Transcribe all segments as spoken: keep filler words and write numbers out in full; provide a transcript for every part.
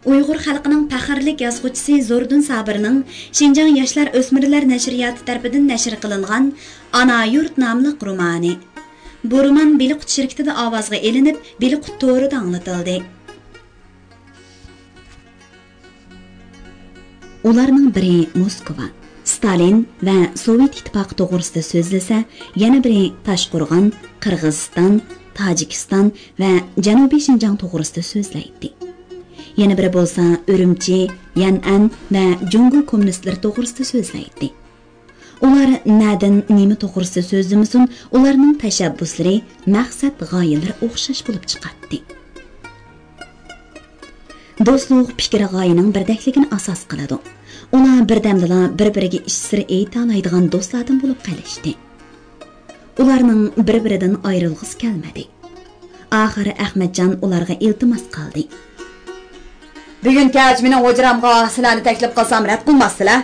ئۇيغۇر خەلقىنىڭ پەخىرلىك يازغۇچىسى زوردۇن سابىرنىڭ شىنجاڭ ياشلار ئۆسمۈرلەر نەشرىياتى تەرىپىدىن نەشر قىلىنغان ئانا يۇرت ناملىق رومانى. بۇ رومان بېلىققۇت شىركىتىدە ئاۋازغا ئېلىنىپ، بېلىققۇت تورىدا ئاڭلىتىلدى. ئۇلارنىڭ بىرى موسكۋا، ستالىن ۋە سوۋېت ئىتتىپاقى توغرىسىدا سۆزلىسە، يەنە بىرى تاشقورغان، قىرغىزىستان، تاجىكىستان ۋە جەنۇبىي شىنجاڭ توغرىسىدا سۆزلەيتتى. يەنە بىرى بولسا ئۈرۈمچى، يەنئەن ۋە جۇڭگو كوممۇنىستلىرى توغرىسىدا سۆزلەيتتى. ئۇلار نەدىن نېمە توغرىسىدا سۆزلىمىسۇن، ئۇلارنىڭ تەشەببۇسلىرى، مەقسەت، غايىلىرى ئوخشاش بولۇپ چىقاتتى. دوستلۇق پىكىر غايىنىڭ بىردەكلىكىنى ئاساس قىلىدۇ. ئۇلار بىردەمدىلا بىر-بىرىگە ئىچ سىرى ئېيتالايدىغان دوستلاردىن بولۇپ قېلىشتى. ئۇلارنىڭ بىر-بىرىدىن ئايرىلغۇسى كەلمىدى. ئاخىرى ئەخمەتجان ئۇلارغا ئىلتىماس قىلدى. بۈگۈن كەچ مېنىڭ ھۇجرامغا سىلەرنى تەكلىپ قىلسام رەت قىلماستىلەر.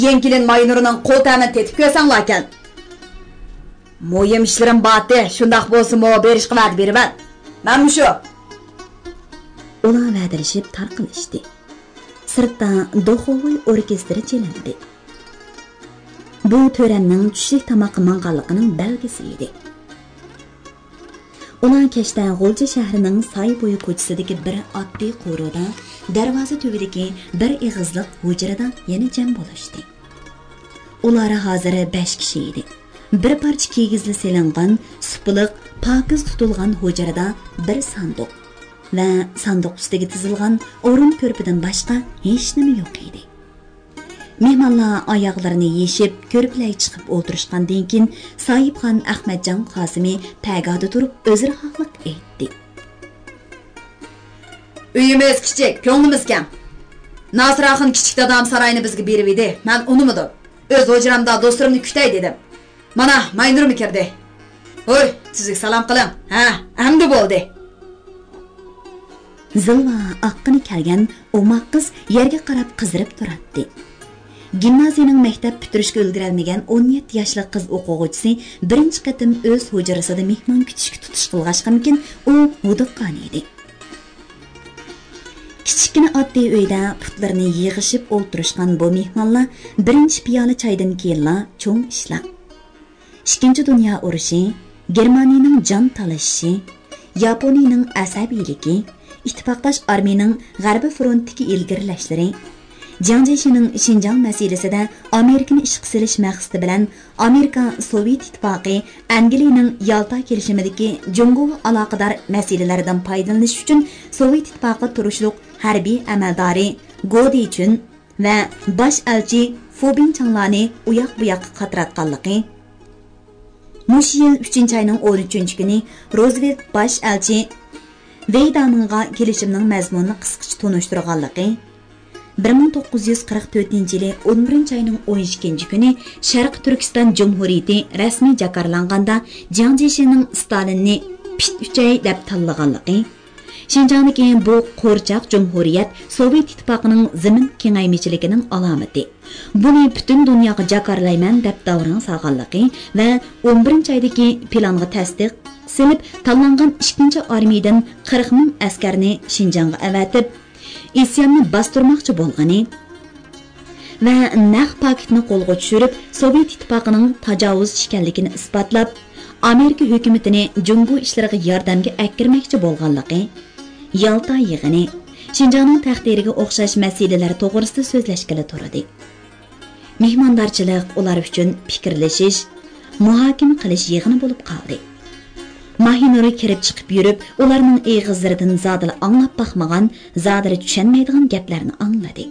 يېڭى كېلىن ماينۇرنىڭ قول تەمىنى تېتىپ كۆرسەڭلاركەن. مۇھىم ئىشلىرىم بارتى، شۇنداق بولسىمۇ بېرىشقا ۋەدە بېرىمەن. مەن مۇشۇ. ئۇلار ۋەدىلىشىپ تارقىلىشتى. سىرتتا دوخوۋوي ئوركېستىرى چېلىندى. بۇ تۆرەمنىڭ چۈشلۈك تاماققا ماڭغانلىقىنىڭ بەلگىسى ئىدى. ئۇلار كەچتە غۇلجا شەھىرىنىڭ ساي بويى كوچىسىدىكى بىر ئاددىي قورۇدا، دەرۋازا تۈۋىدىكى بىر ئېغىزلىق ھۇجرىدا يەنە جەم بولۇشتى. ئۇلار ھازىر بەش كىشى ئىدى. بىر پارچە كىگىزلا سېلىنغان، سۇپىلىق، پاكىز تۇتۇلغان ھۇجرىدا بىر ساندۇق ۋە ساندۇق ئۈستىگە تىزىلغان ئورۇن كۆرپىدىن باشقا ھېچنېمە يوق ئىدى. مېھمانلار ئاياغلىرىنى يېشىپ، كۆرپىلەرگە چىقىپ ئولتۇرۇشقاندىن كېيىن، ساھىبخان ئەخمەتجان قاسىمى پەگاھدا تۇرۇپ، ئۆزرىھالىق ئېيتتى. ئۆيىمىز كىچىك، كۆڭلىمىز كەڭ. ناسىر ئاخۇن كىچىك دادام ساراينى بىزگە بېرىۋىدى، مەن ئۇنىمىدىم. ئۆز ھۇجرامدا دوستلىرىمنى كۈتەي دېدىم. مانا، ماينۇرمۇ كىردى. ھوي، تۈزۈك سالام قىلىڭ. ھە، ئەمدى بولدى. زىلۋا ئاققىنى كەلگەن ئوماق قىز يەرگە قاراپ قىزىرىپ تۇراتتى. گىمنازىيىنىڭ مەكتەپ پۈتتۈرۈشكە ئۈلگۈرەلمىگەن ئون يەتتە ياشلىق قىز ئوقۇغۇچىسى بىرىنچى قېتىم ئۆز ھۇجرىسىدا مېھمان كۈتۈشكە تۇتۇش قىلغاچقىمىكىن، ئۇ ھودۇققان ئىدى. كىچىككىنە ئاددىي ئۆيدە پۇتلىرىنى يىغىشىپ ئولتۇرۇشقان بۇ مېھمانلار بىرىنچى پىيالە چايدىن كېيىنلا چوڭ ئىشلار. ئىككىنچى دۇنيا ئۇرۇشى، گېرمانىيىنىڭ جان تالىشىشى، ياپونىيىنىڭ ئەسەبىيلىكى، ئىتتىپاقداش ئارمىيىنىڭ غەربىي فرونتتىكى ئىلگىرىلەشلىرى، جياڭ جيېشىنىڭ شىنجاڭ مەسىلىسىدە ئامېرىكىنى ئىشقا سېلىش مەقسىتى بىلەن ئامېرىكا سوۋېت ئىتتىپاقى ئەنگلىيىنىڭ يالتا كېلىشىمىدىكى جۇڭگوغا ئالاقىدار مەسىلىلەردىن پايدىلىنىش ئۈچۈن سوۋېت ئىتتىپاقىغا تۇرۇشلۇق ھەربىي ئەمەلدارى گو دىچۈن ۋە باش ئەلچى فۇبىن چاڭلارنى ئۇياق-بۇياققا قاتراتقانلىقى، مۇشۇ يىل ئۈچىنچى ئاينىڭ ئون ئۈچىنچى كۈنى روزۋېلت باش ئەلچى ۋېي دامىڭغا كېلىشىمنىڭ مەزمۇنىنى قىسقىچە تونۇشتۇرغانلىقى، بىر مىڭ توققۇز يۈز قىرىق تۆتىنچى يىلى ئون بىرىنچى ئاينىڭ ئون ئىككىنچى كۈنى شەرقىي تۈركىستان جۇمھۇرىيىتى رەسمىي جاكارلانغاندا، جياڭ جيېشىنىڭ ستالىننى پىت ئۈچەي دەپ تاللىغانلىقى، شىنجاڭدىكى بۇ قورچاق جۇمھۇرىيەت سوۋېت ئىتتىپاقىنىڭ زېمىن كېڭەيمىچىلىكىنىڭ ئالامىتى، بۇنى پۈتۈن دۇنياغا جاكارلايمەن دەپ داۋراڭ سالغانلىقى ۋە ئون بىرىنچى ئايدىكى پىلانغا تەستىق سېلىپ، تاللانغان ئىككىنچى ئارمىيىدىن قىرىق مىڭ ئەسكەرنى شىنجاڭغا ئەۋەتىپ، ئىسياننى باستۇرماقچى بولغىنى ۋە نەق پاكىتنى قولغا چۈشۈرۈپ، سوۋېت ئىتتىپاقىنىڭ تاجاۋۇزچى ئىكەنلىكىنى ئىسپاتلاپ، ئامېرىكا ھۆكۈمىتىنى جۇڭگو ئىشلىرىغا ياردەمگە ئەكىرمەكچى بولغانلىقى، يالتا يىغىنى، شىنجاڭنىڭ تەقدىرىگە ئوخشاش مەسىلىلەر توغرىسىدا سۆزلەشكىلى تۇردى. مېھماندارچىلىق ئۇلار ئۈچۈن پىكىرلىشىش، مۇھاكىمە قىلىش يىغىنى بولۇپ قالدى. ماھىنۇر كىرىپ چىقىپ يۈرۈپ، ئۇلارنىڭ ئېغىزلىرىدىن زادىلا ئاڭلاپ باقمىغان، زادىلا چۈشەنمەيدىغان گەپلەرنى ئاڭلىدى.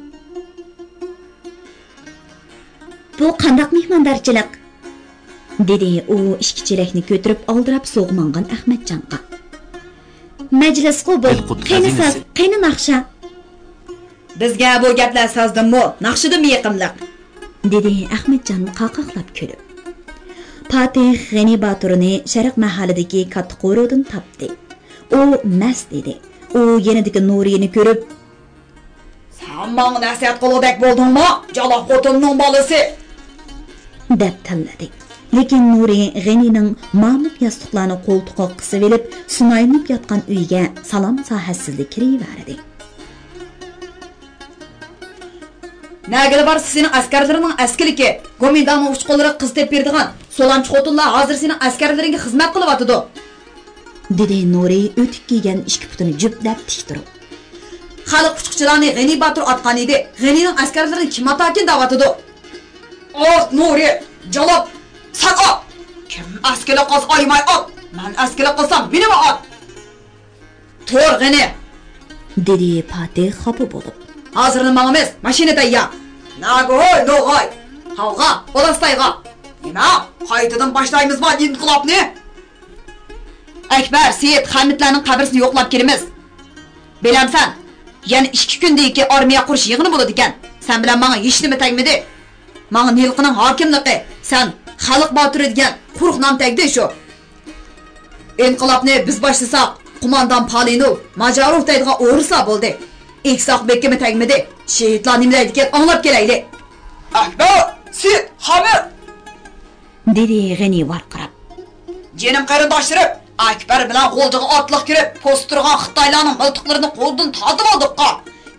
بۇ قانداق مېھماندارچىلىق؟ دېدى ئۇ ئىككى چېلەكنى كۆتۈرۈپ ئالدىراپ سۇغا ماڭغان ئەخمەتجانغا. مەجلىسقۇ بۇ. قېنى ساز، قېنى ناخشا؟ بىزگە بۇ گەپلەر سازدىنمۇ، ناخشىدىنمۇ يېقىملىق، دېدى ئەخمەتجان قاقاقلاپ كۈلۈپ. پاتىھ غېنى باتۇرنى شەرق مەھەللىدىكى كاتتا قورۇدىن تاپتى. ئۇ مەست ئىدى. ئۇ يېنىدىكى نۇرىنى كۆرۈپ، سەن ماڭا نەسىھەت قىلغۇدەك بولدۇڭمۇ، جالا خوتۇننىڭ بالىسى؟ دەپ تىللىدى. لېكىن نۇرى غېنىنىڭ مامۇت ياستۇقلارنى قولتۇقىغا قىسىۋېلىپ، سۇنايلىنىپ ياتقان ئۆيگە سالام ساھەتسىزلا كىرىۋەردى. نەگىلا بارسا سېنىڭ ئەسكەرلىرىڭنىڭ ئەسكىلىكى، گومىنداڭنىڭ ئۇچقۇنلىرىغا قىز تېپىپ بېرىدىغان سولانچى خوتۇنلار ھازىر سېنىڭ ئەسكەرلىرىڭگە خىزمەت قىلىۋاتىدۇ. دېدى نۇرى ئۆتۈك كىيگەن ئىككى پۇتىنى جۈپلەپ تىك تۇرۇپ. خەلق ئۇچقۇچىلارنى غېنى باتۇر ئاتقان ئىدى. غېنىنىڭ ئەسكەرلىرىنى كىم ئاتاركىن دەۋاتىدۇ. ئات نۇرى، جالاپ، سەن ئات! كىم ئەسكىلىك قىلسا ئايىماي ئات! مەن ئەسكىلىك قىلسام مېنىمۇ ئات! تۇر غېنى! دېدى پاتىھ خاپا بولۇپ. ھازىرلا ماڭىمىز، ماشىنا تەييار! ناگوي، نوغاي! ھاۋغا، ئولاستايغا! نېمە؟ قايتىدىن باشلايمىزما ئىنقىلابنى؟ ئەكبەر، سېيىت، خەمىتلەرنىڭ قەبرىسىنى يوقلاپ كېلىمىز. بىلەمسەن، يەنە ئىككى كۈندىن كېيىن ئارمىيە قۇرۇش يىغىنى بولىدىكەن. سەن بىلەن ماڭا ھېچنېمە تەگمىدى. ماڭا نىلقىنىڭ ھاكىملىقى، سەن خەلق باتۇرى دېگەن قۇرۇق نام تەگدى شۇ. ئىنقىلابنى بىز باشلىساق، قوماندان پالىنوف، ماجاروف دەيدىغان ئورۇسلار بولدى. ئېيتساق بەككىمۇ تەگمىدى. شېھىتلار نېمە دەيدىكەن، ئاڭلاپ كېلەيلى. ئەكبەر، سېيىت، خەمىت! دېدى غېنى ۋارقىراپ. جېنىم قېرىنداشلىرىم، ئەكبەر بىلەن غۇلجىغا ئاتلىق كىرىپ، پوستتا تۇرغان خىتايلارنىڭ مىلتىقلىرىنى قولىدىن تارتىۋالدۇققا.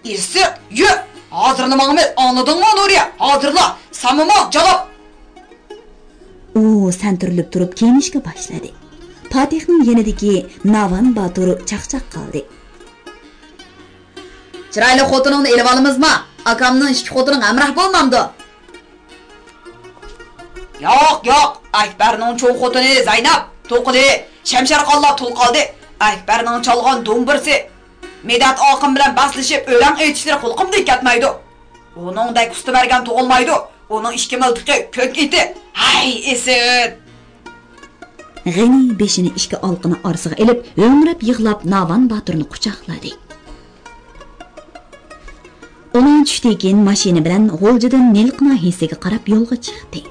ئىسسىق، يۈ، ھازىرلا ماڭىمىز، ئاڭلىدىڭمۇ نۇرىيە؟ ھازىرلا، سەنمۇ ماڭ، جالاپ! ئۇ سەنتۈرۈلۈپ تۇرۇپ كىيىنىشكە باشلىدى. پاتىھنىڭ يېنىدىكى ناۋان باتۇر چاقچاق قىلدى. چىرايلىق خوتۇنۇڭنى ئېلىۋالىمىزما؟ ئاكامنىڭ ئىككى خوتۇنىغا ھەمراھ بولمامدۇ؟ ياق، ياق، ئەكبەرنىڭ چوڭ خوتۇنى زەينەپ، توقىلى شەمشەرخانلار تۇل قالدى. ئەكبەرنىڭ چالغان دومبۇرىسى، مىدەت ئاخۇن بىلەن بەسلىشىپ ئۆرەڭ ئېيتىشلىرى قۇلىقىمدىن كەتمەيدۇ. ئۇنىڭدەك ئۇستىمەرگەن تۇغۇلمايدۇ. ئۇنىڭ ئىككى مىلتىقى كۆك ئېتى. ھەي، ئىسىت! غېنى بېشىنى ئىككى ئالىقىنى ئارىسىغا ئېلىپ، ھۆڭرەپ يىغلاپ، ناۋان باتۇرنى قۇچاقلىدى. ئۇلار چۈشتىن كېيىن ماشىنا بىلەن غۇلجىدىن نىلقا ناھىيەسىگە قاراپ يولغا چىقتى.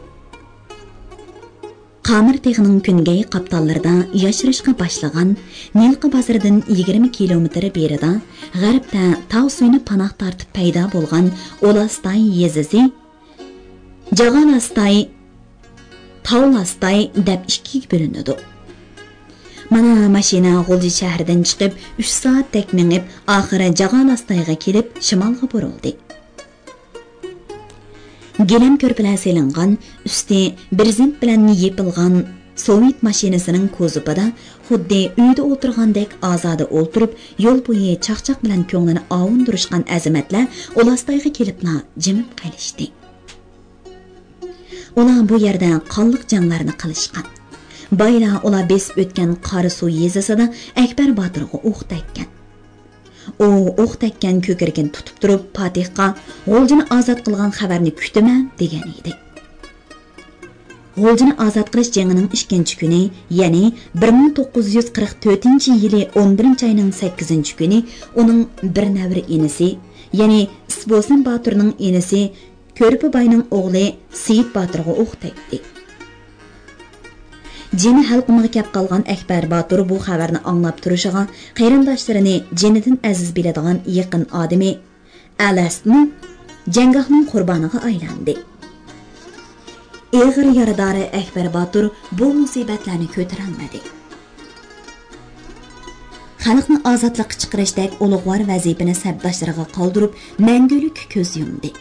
قامۇر تېغىنىڭ كۈنگەي قاپتاللىرىدا ياشىرىشقا باشلىغان نىلقا بازىرىدىن يىگىرمە كىلومېتىر بېرىدا، غەربتە تاۋ سۈيىنى پاناھ تارتىپ پەيدا بولغان ئۇلاستاي يېزىسى جاغالاستاي، تاۋلاستاي دەپ ئىككىگە بۆلۈنىدۇ. مانا ماشىنا غۇلجا شەھىرىدىن چىقىپ، ئۈچ سائەتتەك مېڭىپ، ئاخىرى جاغالاستايغا كېلىپ، شىمالغا بۇرۇلدى. گىلەم كۆرپىلەر سېلىنغان، ئۈستى بىرزەنت بىلەن يېپىلغان سوۋېت ماشىنىسىنىڭ كوزۇپىدا خۇددى ئۆيدە ئولتۇرغاندەك ئازادە ئولتۇرۇپ، يول بويى چاقچاق بىلەن كۆڭلىنى ئاۋۇندۇرۇشقان ئەزىمەتلەر ئۇلاستايغا كېلىپلا جىمىپ قېلىشتى. ئۇلار بۇ يەردە قانلىق جەڭلەرنى قىلىشقان. بايىلا ئۇلار بېسىپ ئۆتكەن قاراسۇ يېزىسىدا ئەكبەر باتۇرغا ئوق تەگكەن. ئۇ ئوق تەگكەن كۆكرىكىنى تۇتۇپ تۇرۇپ، پاتىھقا «غۇلجىنى ئازاد قىلغان خەۋەرنى كۈتىمەن» دېگەن ئىدى. غۇلجىنى ئازاد قىلىش جېڭىنىڭ ئىككىنچى كۈنى، يەنى بىر مىڭ توققۇز يۈز قىرىق تۆتىنچى يىلى ئون بىرىنچى ئاينىڭ سەككىزىنچى كۈنى ئۇنىڭ بىر نەۋرە ئىنىسى، يەنى ئىسبوسىن باتۇرنىڭ ئىنىسى كۆرپە باينىڭ ئوغلى سېيىت باتۇرغا ئوق تەگدى. جېنى ھەلقۇمىغا كەپ قالغان ئەكبەر باتۇر بۇ خەۋەرنى ئاڭلاپ تۇرۇشىغا، قېرىنداشلىرىنى جېنىدىن ئەزىز بىلىدىغان يېقىن ئادىمى ئەلەستمۇ جەڭگاھنىڭ قۇربانىغا ئايلاندى. ئېغىر يارىدار ئەكبەر باتۇر بۇ مۇسىبەتلەرنى كۆتۈرەلمىدى. خەلقنى ئازادلىققا چىقىرىشتەك ئۇلۇغۋار ۋەزىپىنى سەپداشلىرىغا قالدۇرۇپ، مەڭگۈلۈك كۆز يۇمدى.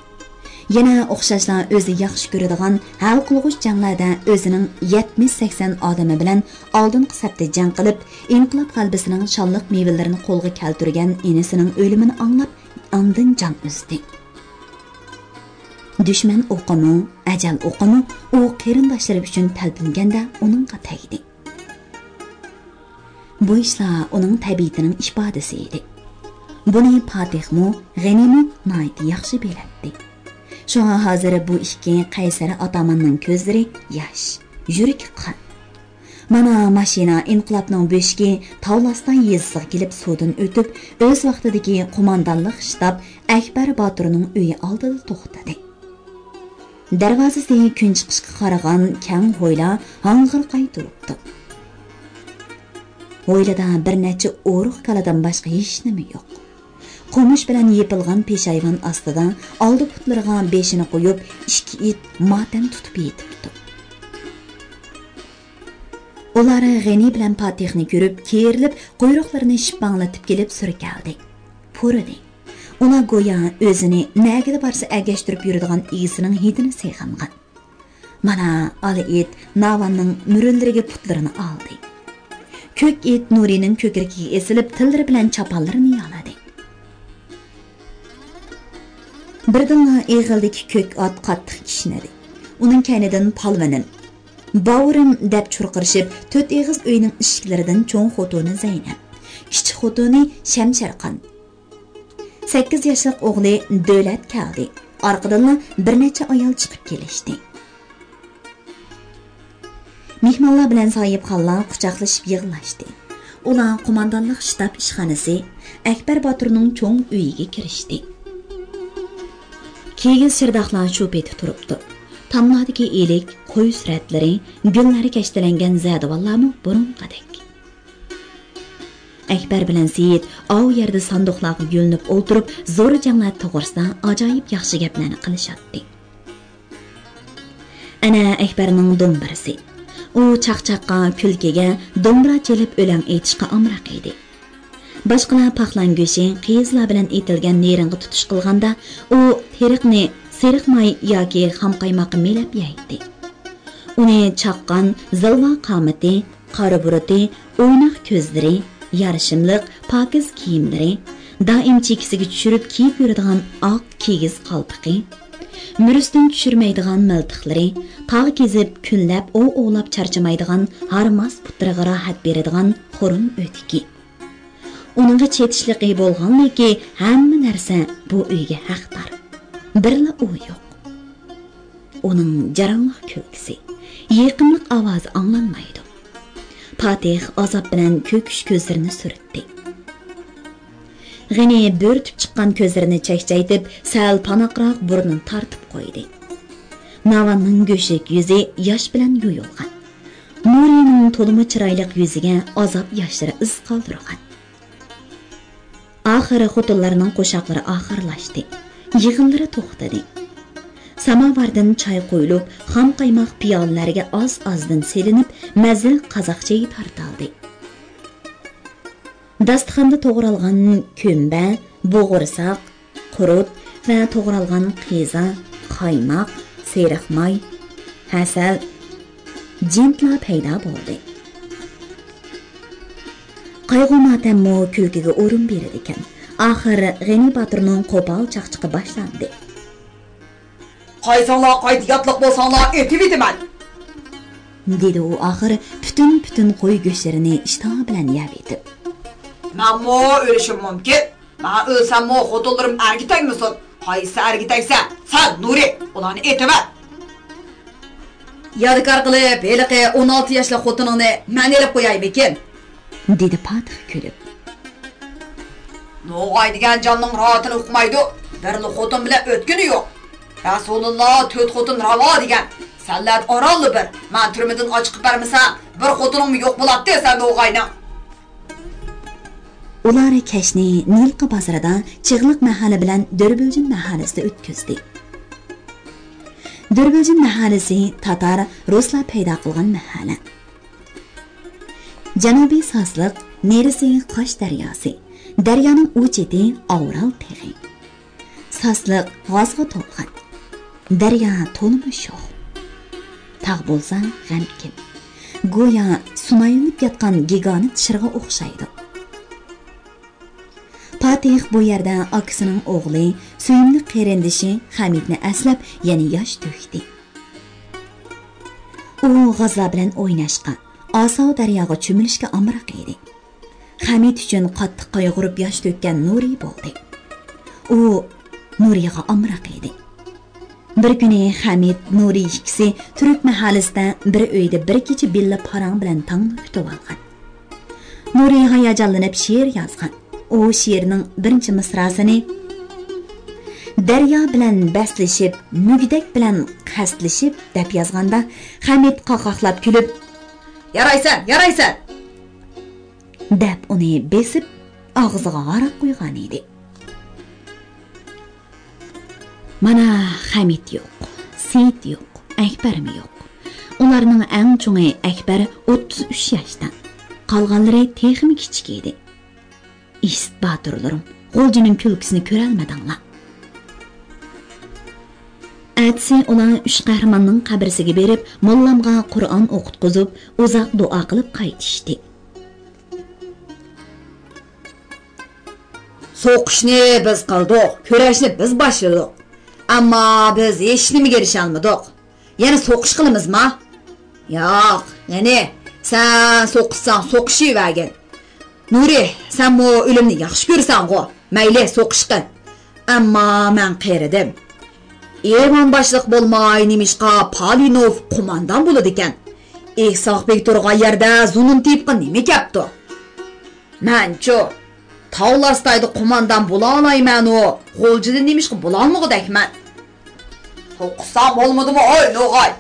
يەنە ئوخشاشلا ئۆزى ياخشى كۆرىدىغان ھەل قىلغۇچ جەڭلەردە ئۆزىنىڭ يەتمىش سەكسەن ئادىمى بىلەن ئالدىنقى سەپتە جەڭ قىلىپ، ئىنقىلاب غەلىبىسىنىڭ شانلىق مېۋىلىرىنى قولغا كەلتۈرگەن ئىنىسىنىڭ ئۆلۈمىنى ئاڭلاپ، ئاندىن جان ئۈزدى. دۈشمەن ئوقىمۇ، ئەجەل ئوقىمۇ ئۇ قېرىنداشلىرى ئۈچۈن تەلپۈنگەندە ئۇنىڭغا تەگدى. بۇ ئىشلار ئۇنىڭ تەبىئىتىنىڭ ئىپادىسى ئىدى. بۇنى پاتىھمۇ، غېنىمۇ ناھايىتى ياخشى بىلەتتى. شۇڭا ھازىر بۇ ئىككى قەيسەر ئاتاماننىڭ كۆزلىرى ياش، يۈرىكى قان. مانا ماشىنا ئىنقىلابنىڭ بۆشۈكى تاۋلاستان يېزىسىغا كېلىپ سۇدىن ئۆتۈپ، ئۆز ۋاقتىدىكى قوماندانلىق شتاب ئەكبەر باتۇرنىڭ ئۆيى ئالدىدا توختىدى. دەرۋازىسى كۈن چىقىشقا قارىغان كەڭ ھويلا ھاڭغىرقاي تۇرۇپتۇ. ھويلىدا بىر نەچچە ئورۇق كالىدىن باشقا ھېچنېمە يوق. قومۇش بىلەن يېپىلغان پېشايۋان ئاستىدا ئالدى پۇتلىرىغا بېشىنى قويۇپ، ئىككى ئىت ماتەم تۇتۇپ يېتىپتۇ. ئۇلار غېنى بىلەن پاتىھنى كۆرۈپ، كېرىلىپ، قۇيرۇقلىرىنى شىپپاڭلىتىپ كېلىپ سۈركەلدى. پۇرىدى. ئۇلار گويا ئۆزىنى نەگىلا بارسا ئەگەشتۈرۈپ يۈرىدىغان ئىگىسىنىڭ ھىدىنى سېغىنغان. مانا، ئالا ئىت ناۋاننىڭ مۈرىلىرىگە پۇتلىرىنى ئالدى. كۆك ئىت نۇرىنىڭ كۆكرىكىگە ئېسىلىپ، تىللىرى بىلەن چاپانلىرىنى يالىدى. بىردىنلا ئېغىلدىكى كۆك ئات قاتتىق كىشنىدى. ئۇنىڭ كەينىدىن پالۋىنىم، باۋۇرۇم دەپ چۇرقىرىشىپ، تۆت ئېغىز ئۆينىڭ ئىشىكلىرىدىن چوڭ خوتۇنى زەينەپ، كىچىك خوتۇنى شەمشەرخان، سەككىز ياشلىق ئوغلى دۆلەت كەلدى. ئارقىدىنلا بىر نەچچە ئايال چىقىپ كېلىشتى. مېھمانلار بىلەن ساھىبخانلار قۇچاقلىشىپ يىغلاشتى. ئۇلار قوماندانلىق شتاب ئىشخانىسى، ئەكبەر باتۇرنىڭ چوڭ ئۆيىگە كىرىشتى. كىگىز چىرداقلار شۇ پېتى تۇرۇپتۇ. تاملاردىكى ئىلىك، قوي سۈرەتلىرى، گۈللەر كەشتىلەنگەن زەدىۋاللارمۇ بۇرۇنقىدەك. ئەكبەر بىلەن سېيىت ئاۋۇ يەردە ساندۇقلارغا يۆلىنىپ ئولتۇرۇپ، زور جەڭلەر توغرىسىدا ئاجايىپ ياخشى گەپلەرنى قىلىشاتتى. ئەنە ئەكبەرنىڭ دومبىرىسى. ئۇ چاقچاققا، كۈلكىگە، دومبىرا چېلىپ ئۆلەڭ ئېيتىشقا ئامراق ئىدى. باشقىلار پاقلان گۆشى، قىيىزلار بىلەن ئېتىلگەن نېرىنغا تۇتۇش قىلغاندا، ئۇ تېرىقنى سېرىق ماي ياكى خام قايماققا مىلەپ يەيتتى. ئۇنى چاققان زىلۋا قامىتى، قارا بۇرۇتى، ئويناق كۆزلىرى، يارىشىملىق، پاكىز كىيىملىرى، دائىم چېكىسىگە چۈشۈرۈپ كىيىپ يۈرىدىغان ئاق كىگىز قالپىقى، مۈرىسىدىن چۈشۈرمەيدىغان مىلتىقلىرى، تاغ كېزىپ، كۈنلەپ ئوۋ ئوۋلاپ چارچىمايدىغان ھارماس پۇتلىرىغا راھەت بېرىدىغان خۇرۇم ئۆتۈكى. ئۇنىڭغا چېتىشلىقى بولغانلىكى، ھەممە نەرسە بۇ ئۆيگە ھەقدار. بىرلا ئۇ يوق. ئۇنىڭ جاراڭلىق كۈلكىسى، يېقىملىق ئاۋازى ئاڭلانمايدۇ. پاتىخ ئازاب بىلەن كۆكۈش كۆزلىرىنى سۈرتتى. غېنى بۆرتۈپ چىققان كۆزلىرىنى چەكچەيتىپ، سەل پاناقراق بۇرنىنى تارتىپ قويدى. ناۋاننىڭ گۆشلۈك يۈزى ياش بىلەن يۇيۇلغان. نۇرىنىڭ تولىمۇ چىرايلىق يۈزىگە ئازاب ياشلىرى ئىز قالدۇرغان. ئاخىرى خوتۇنلارنىڭ قوشاقلىرى ئاخىرلاشتى. يىغىنلىرى توختىدى. ساماۋاردىن چاي قۇيۇلۇپ، خام قايماق پىيالىلەرگە ئاز-ئازدىن سېلىنىپ، مەززىلىك قازاق چېيى تارتىلدى. داستىخاندا توغرالغان كۆمبە، بوغۇرساق، قۇرۇت ۋە توغرالغان قىزا، قايماق، سېرىق ماي، ھەسەل، جىنتلار پەيدا بولدى. قايغۇ-ماتەممۇ كۈلكىگە ئورۇن بېرىدىكەن. ئاخىر غېنى باتۇرنىڭ قوپال چاقچىقى باشلاندى. قايسىڭلار قايتا ياتلىق بولساڭلار ئېتىۋېتىمەن! دېدى ئۇ ئاخىر پۈتۈن-پۈتۈن قوي گۆشلىرىنى ئىشتىها بىلەن يەۋېتىپ. مەنمۇ ئۆلۈشۈم مۇمكىن. مەن ئۆلسەممۇ خوتۇنلىرىم ئەرگە تەگمىسۇن. قايسى ئەرگە تەگسە، سەن نۇرى، ئۇلارنى ئېتىۋەت. يادىكار قىلىپ ھېلىقى ئون ئالتە ياشلىق خوتۇنۇڭنى مەن ئېلىپ قويايمىكىن؟ دېدى پاتىخ كۈلۈپ. نوغاي دېگەن جاننىڭ راھىتىنى ئۇقمايدۇ. بىرلا خوتۇن بىلەن ئۆتكىنى يوق. رەسۇلۇللا تۆت خوتۇن راۋا دېگەن. سەنلەردە ئارانلا بىر. مەن تۈرمىدىن ئاچىقىپ بەرمىسەم، بىر خوتۇنۇڭمۇ يوق بولاتتى سەن نوغاينىڭ. ئۇلار كەچنى نىلقا بازىرىدا چىغلىق مەھەللە بىلەن دۆربۈلجىن مەھەللىسىدە ئۆتكۈزدى. دۆربۈلجىن مەھەللىسى تاتار، رۇسلار پەيدا قىلغان مەھەللە. جەنۇبى ساسلىق، نېرىسى قاش دەرياسى، دەريانىڭ ئۇ چېتى ئاۋرال تېغى. ساسلىق غازغا تولغان، دەريا تولىمۇ شوخ. تاغ بولسا غەمكىن، گويا سۇنايلىنىپ ياتقان گىگانت شىرغا ئوخشايدۇ. پاتىخ بۇ يەردە ئاكىسىنىڭ ئوغلى، سۆيۈملۈك قېرىندىشى خەمىتنى ئەسلەپ يەنە ياش تۆكتى. ئۇ غازلار بىلەن ئويناشقا، ئاساۋ دەرياغا چۆمۈلۈشكە ئامراق ئىدى. خەمىت ئۈچۈن قاتتىق قايغۇرۇپ ياش تۆككەن نۇرى بولدى. ئۇ نۇرىغا ئامراق ئىدى. بىر كۈنى خەمىت، نۇرى ئىككىسى تۈرك مەھەللىسىدە بىر ئۆيدە بىر كېچە بىللە پاراڭ بىلەن تاڭنى كۈتۈۋالغان. نۇرى ھاياجانلىنىپ شېئىر يازغان. ئۇ شېئىرنىڭ بىرىنچى مىسراسىنى، دەريا بىلەن بەسلىشىپ، مۈگدەك بىلەن قەستلىشىپ دەپ يازغاندا، خەمىت قاقاقلاپ كۈلۈپ، يارايسەن، يارايسەن! دەپ ئۇنى بېسىپ، ئاغزىغا ھاراق قۇيغان ئىدى. مانا خەمىت يوق، سېيىت يوق، ئەكبەرمۇ يوق. ئۇلارنىڭ ئەڭ چوڭى ئەكبەر ئوتتۇز ئۈچ ياشتا. قالغانلىرى تېخىمۇ كىچىك ئىدى. ئىسىت باتۇرلىرىم، غۇلجىنىڭ كۈلكىسىنى كۆرەلمىدىڭلار. ئەتىسى ئۇلار ئۈچ قەھرىماننىڭ قەبرىسىگە بېرىپ، موللامغا قۇرئان ئوقۇتقۇزۇپ، ئۇزاق دۇئا قىلىپ قايتىشتى. سوقۇشنى بىز قىلدۇق، كۈرەشنى بىز باشلىدۇق. ئەمما بىز ھېچنېمىگە ئېرىشەلمىدۇق. يەنە سوقۇش قىلىمىزما؟ ياق، غېنى، سەن سوقۇشساڭ سوقۇشۇۋەرگىن. نۇرى، سەنمۇ ئۆلۈمنى ياخشى كۆرىسەنغۇ؟ مەيلى، سوقۇشقىن. ئەمما مەن قېرىدىم. ئىۋان باشلىق بولماي، نېمىشقا پالىنوف قوماندان بولىدىكەن؟ ئىسھاق بەگ تۇرغان يەردە زۇنۇن تېيىپقا نېمە كەپتۇ؟ مەنچۇ، تاغلار سايدا قوماندان بولالايمەنۇ، غۇلجىدا نېمىشقا بولالمىغۇدەكمەن؟ توقۇسام بولمىدىمۇ، ھوي نوغاي؟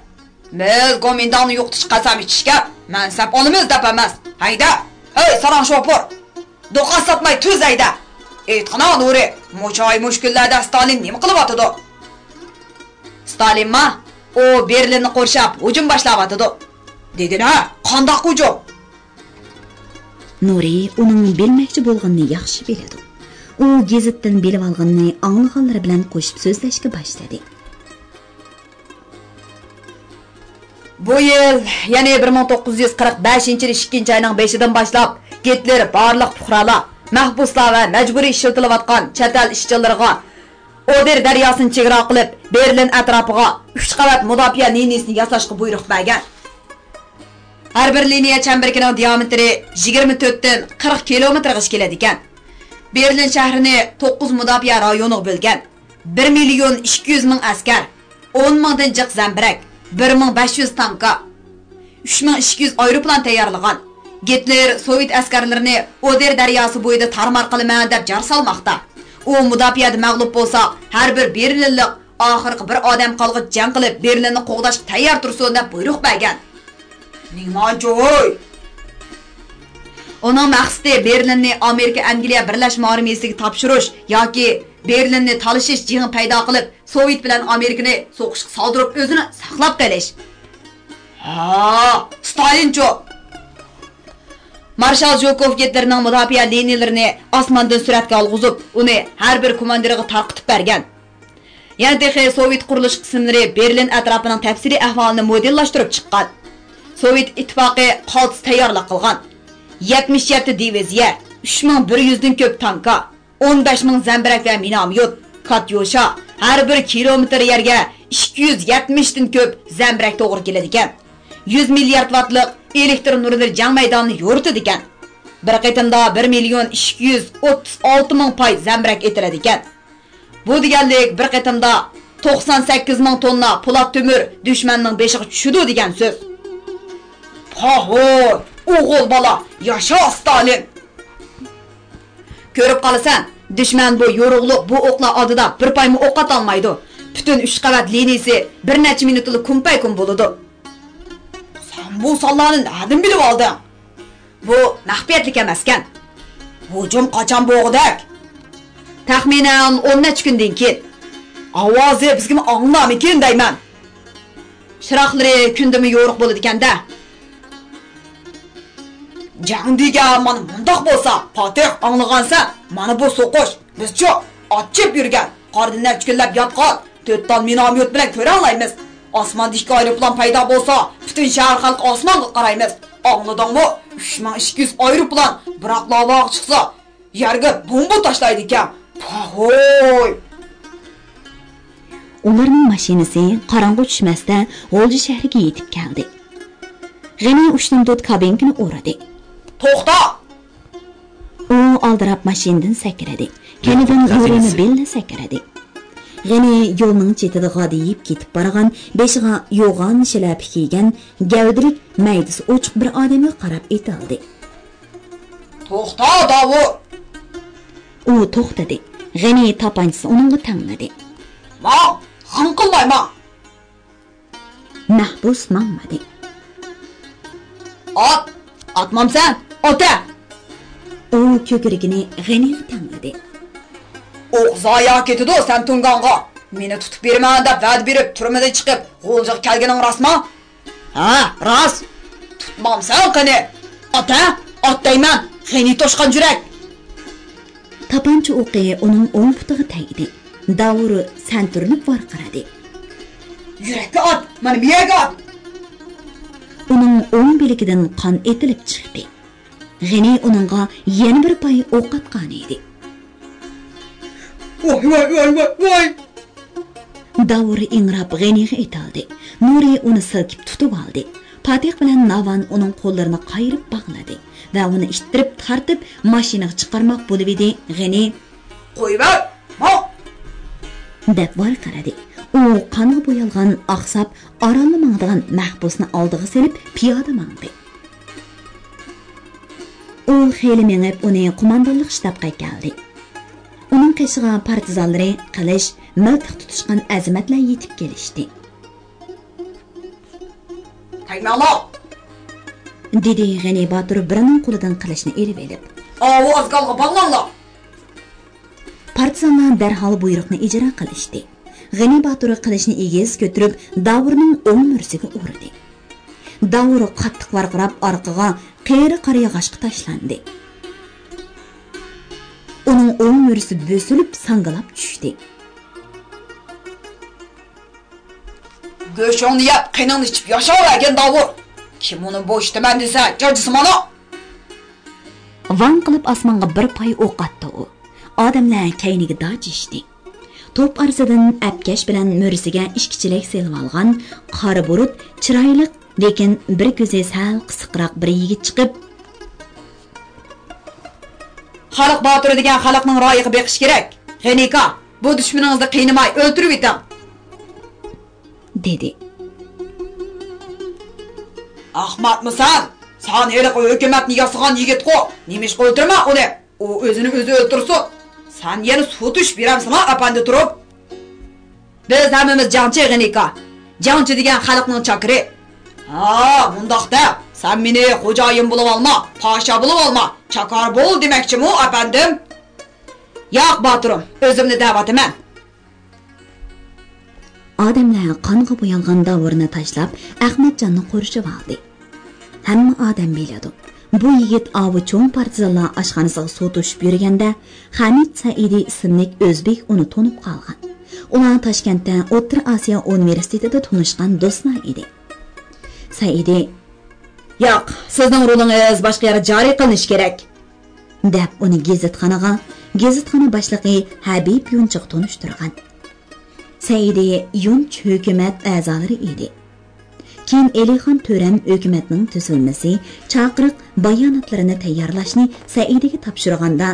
بىز گومىنداڭنى يوقىتىشقا قەسەم ئىچىشكە مەنسەپ ئالىمىز دەپ ئەمەس. ھەيدە! ھەي، ساراڭ شوپۇر! دوقاس ساتماي تۈز ھەيدە! ئېيتقىنا، نۇرى، مۇشۇ ئاي مۇشۇ كۈنلەردە ستالىن نېمە قىلىۋاتىدۇ؟ ستالىنما؟ ئۇ بېرلىننى قورشاپ ھۇجۇم باشلاۋاتىدۇ. دېگىنە، قانداق ھۇجۇم؟ نۇرى ئۇنىڭ بىلمەكچى بولغىنىنى ياخشى بىلىدۇ. ئۇ گېزىتتىن بىلىۋالغىنىنى ئاڭلىغانلىرى بىلەن قوشۇپ سۆزلەشكە باشلىدى. بۇ يىل، يەنى بىر مىڭ توققۇز يۈز قىرىق بەشىنچى يىل ئىككىنچى ئاينىڭ بېشىدىن باشلاپ، گىتلېر بارلىق پۇقرالار، مەھبۇسلار ۋە مەجبۇرىي ئىشلىتىلىۋاتقان چەت ئەل ئىشچىلىرىغا ئودېر دەرياسىنى چېگرا قىلىپ، بېرلىن ئەتراپىغا ئۈچ قەۋەت مۇداپىئە لىنىيىسىنى ياساشقا بۇيرۇق بەرگەن. ھەر بىر لىنىيە چەمبىرىكىنىڭ دىئامېتىرى يىگىرمە تۆتتىن قىرىق كىلومېتىرغىچە كېلىدىكەن. بېرلىن شەھىرىنى توققۇز مۇداپىئە رايونىغا بۆلگەن. بىر مىليون ئىككى يۈز مىڭ ئەسكەر، ئون مىڭدىن جىق زەمبىرەك، بىر مىڭ بەش يۈز تانكا، ئۈچ مىڭ ئىككى يۈز ئايروپىلان تەييارلىغان. گىتلېر سوۋېت ئەسكەرلىرىنى ئودېر دەرياسى بويىدا تارمار قىلىمەن دەپ جار سالماقتا. ئۇ مۇداپىئەدە مەغلۇپ بولسا، ھەر بىر بېرلىنلىق ئاخىرقى بىر ئادەم قالغۇچە جەڭ قىلىپ، بېرلىننى قوغداشقا تەييار تۇرسۇن دەپ بۇيرۇق بەرگەن. نېمانچە ھوي! ئۇنىڭ مەقسىتى بېرلىننى ئامېرىكا ئەنگلىيە بىرلەشمە ئارمىيىسىگە تاپشۇرۇش ياكى بېرلىننى تالىشىش جېڭى پەيدا قىلىپ، سوۋېت بىلەن ئامېرىكىنى سوقۇشقا سالدۇرۇپ، ئۆزىنى ساقلاپ قېلىش. ھا، ستالىنچۇ! مارشال ژۇكوف گىتلېرنىڭ مۇداپىئە لىنىيىلىرىنى ئاسماندىن سۈرەتكە ئالغۇزۇپ، ئۇنى ھەر بىر كوماندىرغا تارقىتىپ بەرگەن. يەنە تېخى سوۋېت قۇرۇلۇش قىسىملىرى بېرلىن ئەتراپىنىڭ تەپسىلىي ئەھۋالىنى مودېللاشتۇرۇپ چىققان. سوۋېت ئىتتىپاقى قالتىس تەييارلىق قىلغان. يەتمىش يەتتە دىۋىزىيە، ئۈچ مىڭ بىر يۈزدىن كۆپ تانكا، ئون بەش مىڭ زەمبىرەك ۋە مىنوميوت، كاتيۇشا، ھەر بىر كىلومېتىر يەرگە ئىككى يۈز يەتمىشتىن كۆپ زەمبىرەك توغرا كېلىدىكەن. يۈز مىليارد ۋاتلىق ئېلېكتر نۇرلىرى جەڭ مەيدانىنى يورۇتىدىكەن. بىر قېتىمدا بىر مىليون ئىككى يۈز ئوتتۇز ئالتە مىڭ پاي زەمبىرەك ئېتىلىدىكەن. بۇ دېگەنلىك بىر قېتىمدا توقسان سەككىز مىڭ توننا پولات تۆمۈر دۈشمەننىڭ بېشىغا چۈشىدۇ دېگەن سۆز. پاھوي، ئوغۇل بالا، ياشا ستالىن! كۆرۈپ قالىسەن، دۈشمەن بۇ يورۇقلۇق، بۇ ئوقلار ئالدىدا بىر پايمۇ ئوق ئاتالمايدۇ. پۈتۈن ئۈچ قەۋەت لىنىيىسى بىر نەچچە مىنۇتتىلا كۇمپەيكۇم بولىدۇ. سەن بۇ سانلارنى نەدىن بىلىۋالدىڭ؟ بۇ مەخپىيەتلىك ئەمەسكەن. ھۇجۇم قاچان بولغۇدەك؟ تەخمىنەن ئون نەچچە كۈندىن كېيىن. ئاۋازى بىزگىمۇ ئاڭلىنارمىكىن دەيمەن. چىراغلىرى كۈندىمۇ يورۇق بولىدىكەن-دە. جەڭ دېگەن مانا مۇنداق بولسا، پاتىھ، ئاڭلىغانسەن، مانا بۇ سوقۇش. بىزچۇ، ئات چېپىپ يۈرگەن، قاردا نەچچە كۈنلەپ ياتقان، تۆت دانە مىنوميوت بىلەن كۆرەلەيمىز. ئاسماندا ئىككى ئايروپىلان پەيدا بولسا، پۈتۈن شەھەر خەلقى ئاسمانغا قارايمىز. ئاڭلىدىڭمۇ؟ ئۈچ مىڭ ئىككى يۈز ئايروپىلان بىراقلا ھاۋاغا چىقسا، يەرگە بومبا تاشلايدىكەن. پاھوي! ئۇلارنىڭ ماشىنىسى قاراڭغۇ چۈشمەستە غۇلجا شەھىرىگە يېتىپ كەلدى. غېنى ئۇشتۇمتۇت كابىنكىنى ئورىدى. توختا! ئۇ ئالدىراپ ماشىنىدىن سەكرىدى. كەينىدىن نۇرىمۇ بىللە سەكرىدى. غېنى يولنىڭ چېتىدە غادىيىپ كېتىپ بارغان، بېشىغا يوغان شىلەپە كىيگەن، گەۋدىلىك، مەيدىسى ئوچۇق بىر ئادەمگە قاراپ ئېتىلدى. توختا، داۋۇ! ئۇ توختىدى. غېنى تاپانچىسىنى ئۇنىڭغا تەڭلىدى. ماڭ! غىڭ قىلماي ماڭ! مەھبۇس ماڭمىدى. ئات! ئاتمامسەن؟ ئات ھە! ئۇ كۆكرىكىنى غېنىغا تەڭلىدى. ئوق زايە كېتىدۇ سەن تۇڭگانغا. مېنى تۇتۇپ بېرىمەن دەپ ۋەدە بېرىپ، تۈرمىدىن چىقىپ، غۇلجىغا كەلگىنىڭ راستمۇ؟ ھە، راست. تۇتمامسەن قېنى؟ ئات ھە! ئات دەيمەن، غېنى توشقان يۈرەك! تاپانچا ئوقى ئۇنىڭ ئوڭ پۇتىغا تەگدى. داۋۇر سەنتۈرۈلۈپ ۋارقىرىدى. يۈرەككە ئات! مانا مىيەگە ئات! ئۇنىڭ ئوڭ بىلىكىدىن قان ئېتىلىپ چىقتى. غېنى ئۇنىڭغا يەنە بىر پاي ئوق ئاتقانىدى. ۋاي، ۋاي، ۋاي، ۋاي، ۋاي! داۋۇر ئىڭراپ غېنىغا ئېتىلدى. نۇرى ئۇنى سىلكىپ تۇتۇۋالدى. پاتىخ بىلەن ناۋان ئۇنىڭ قوللىرىنى قايرىپ باغلىدى ۋە ئۇنى ئىتتىرىپ تارتىپ ماشىنىغا چىقارماق بولۇۋىدى. غېنى، قويۇۋەر! ماڭ! دەپ ۋارقىرىدى. ئۇ قانغا بويالغان ئاقساپ ئارانلا ماڭىدىغان مەھبۇسنى ئالدىغا سېلىپ پىيادە ماڭدى. ئۇ خېلى مېڭىپ ئۇنى قوماندانلىق شتابقا ئەكەلدى. ئۇنىڭ قېشىغا پارتىزانلىرى قىلىچ، مىلتىق تۇتۇشقان ئەزىمەتلەر يېتىپ كېلىشتى. تەگمەڭلار! دېدى غېنى باتۇر بىرىنىڭ قولىدىن قىلىچنى ئېلىۋېلىپ. ئاۋۇ ئازگالغا باغلاڭلار! پارتىزانلار دەرھال بۇيرۇقنى ئىجرا قىلىشتى. غېنى باتۇر قىلىچنى ئېگىز كۆتۈرۈپ، داۋۇرنىڭ ئوڭ مۈرىسىگە ئۇردى. داۋۇر قاتتىق ۋارقىراپ ئارقىغا قېرى قارا ياغاچقا تاشلاندى. ئۇنىڭ ئوڭ مۈرىسى بۆسۈلۈپ ساڭگىلاپ چۈشتى. گۆشۈڭنى يەپ، قېنىڭنى ئىچىپ ياشاۋەرگىن داۋۇر. كىم ئۇنى بوشىتىمەن دېسە، جاجىسى مانا! ۋاڭ قىلىپ ئاسمانغا بىر پاي ئوق ئاتتى ئۇ. ئادەملەر كەينىگە داجىشتى. توپ ئارىسىدىن ئەپكەش بىلەن مۈرىسىگە ئىككى چېلەك سېلىۋالغان قارا بۇرۇت چىرايلىق، لېكىن بىر كۆزى سەل قىسىقراق بىر يىگىت چىقىپ، خەلق باتۇرى دېگەن خەلقنىڭ رايىغا بېقىش كېرەك. غېنىكا، بۇ دۈشمىنىڭىزنى قىينىماي ئۆلتۈرۈۋېتىڭ! دېدى. ئەخمەتمۇ سەن؟ سەن ھېلىقى ھۆكۈمەتنى ياسىغان يىگىتقۇ، نېمىشقا ئۆلتۈرمە ئۇنى؟ ئۇ ئۆزىنى ئۆزى ئۆلتۈرسۇن. سەن يەنە سوتۇشۇپ يۈرەمسىلا ئەپەندى تۇرۇپ؟ بىز ھەممىمىز جەڭچى، غېنىكا. جەڭچى دېگەن خەلقنىڭ چاكىرى. ھا، مۇنداق دە، سەن مېنى خوجايىن بولۇۋالما، پاشا بولۇۋالما، چاكار بول دېمەكچىمۇ ئەپەندىم؟ ياق باتۇرۇم، ئۆزۈمنى دەۋاتىمەن. ئادەملەر قانغا بويالغان داۋۇرنى تاشلاپ، ئەخمەتجاننى قورشىۋالدى. ھەممە ئادەم بىلىدۇ، بۇ يىگىت ئاۋۇ چوڭ پارتىزانلار ئاشخانىسىغا سوتۇشۇپ يۈرگەندە، خەمىت سەئىدى ئىسىملىك ئۆزبېك ئۇنى تونۇپ قالغان. ئۇلار تاشكەنتتە ئوتتۇرا ئاسىيا ئۇنىۋېرسىتېتىدا تونۇشقان دوستلار ئىدى. سەئىدى، ياق، سىزنىڭ رولىڭىز باشقا يەردە جارى قىلىنىشى كېرەك، دەپ ئۇنى گېزىتخانىغا، گېزىتخانا باشلىقى ھەبىب يۇنچىغا تونۇشتۇرغان. سەئىدى يۇنچ ھۆكۈمەت ئەزالىرى ئىدى. كېيىن ئېلىخان تۆرەم ھۆكۈمەتنىڭ تۈزۈلمىسى، چاقىرىق باياناتلىرىنى تەييارلاشنى سەئىدىگە تاپشۇرغاندا،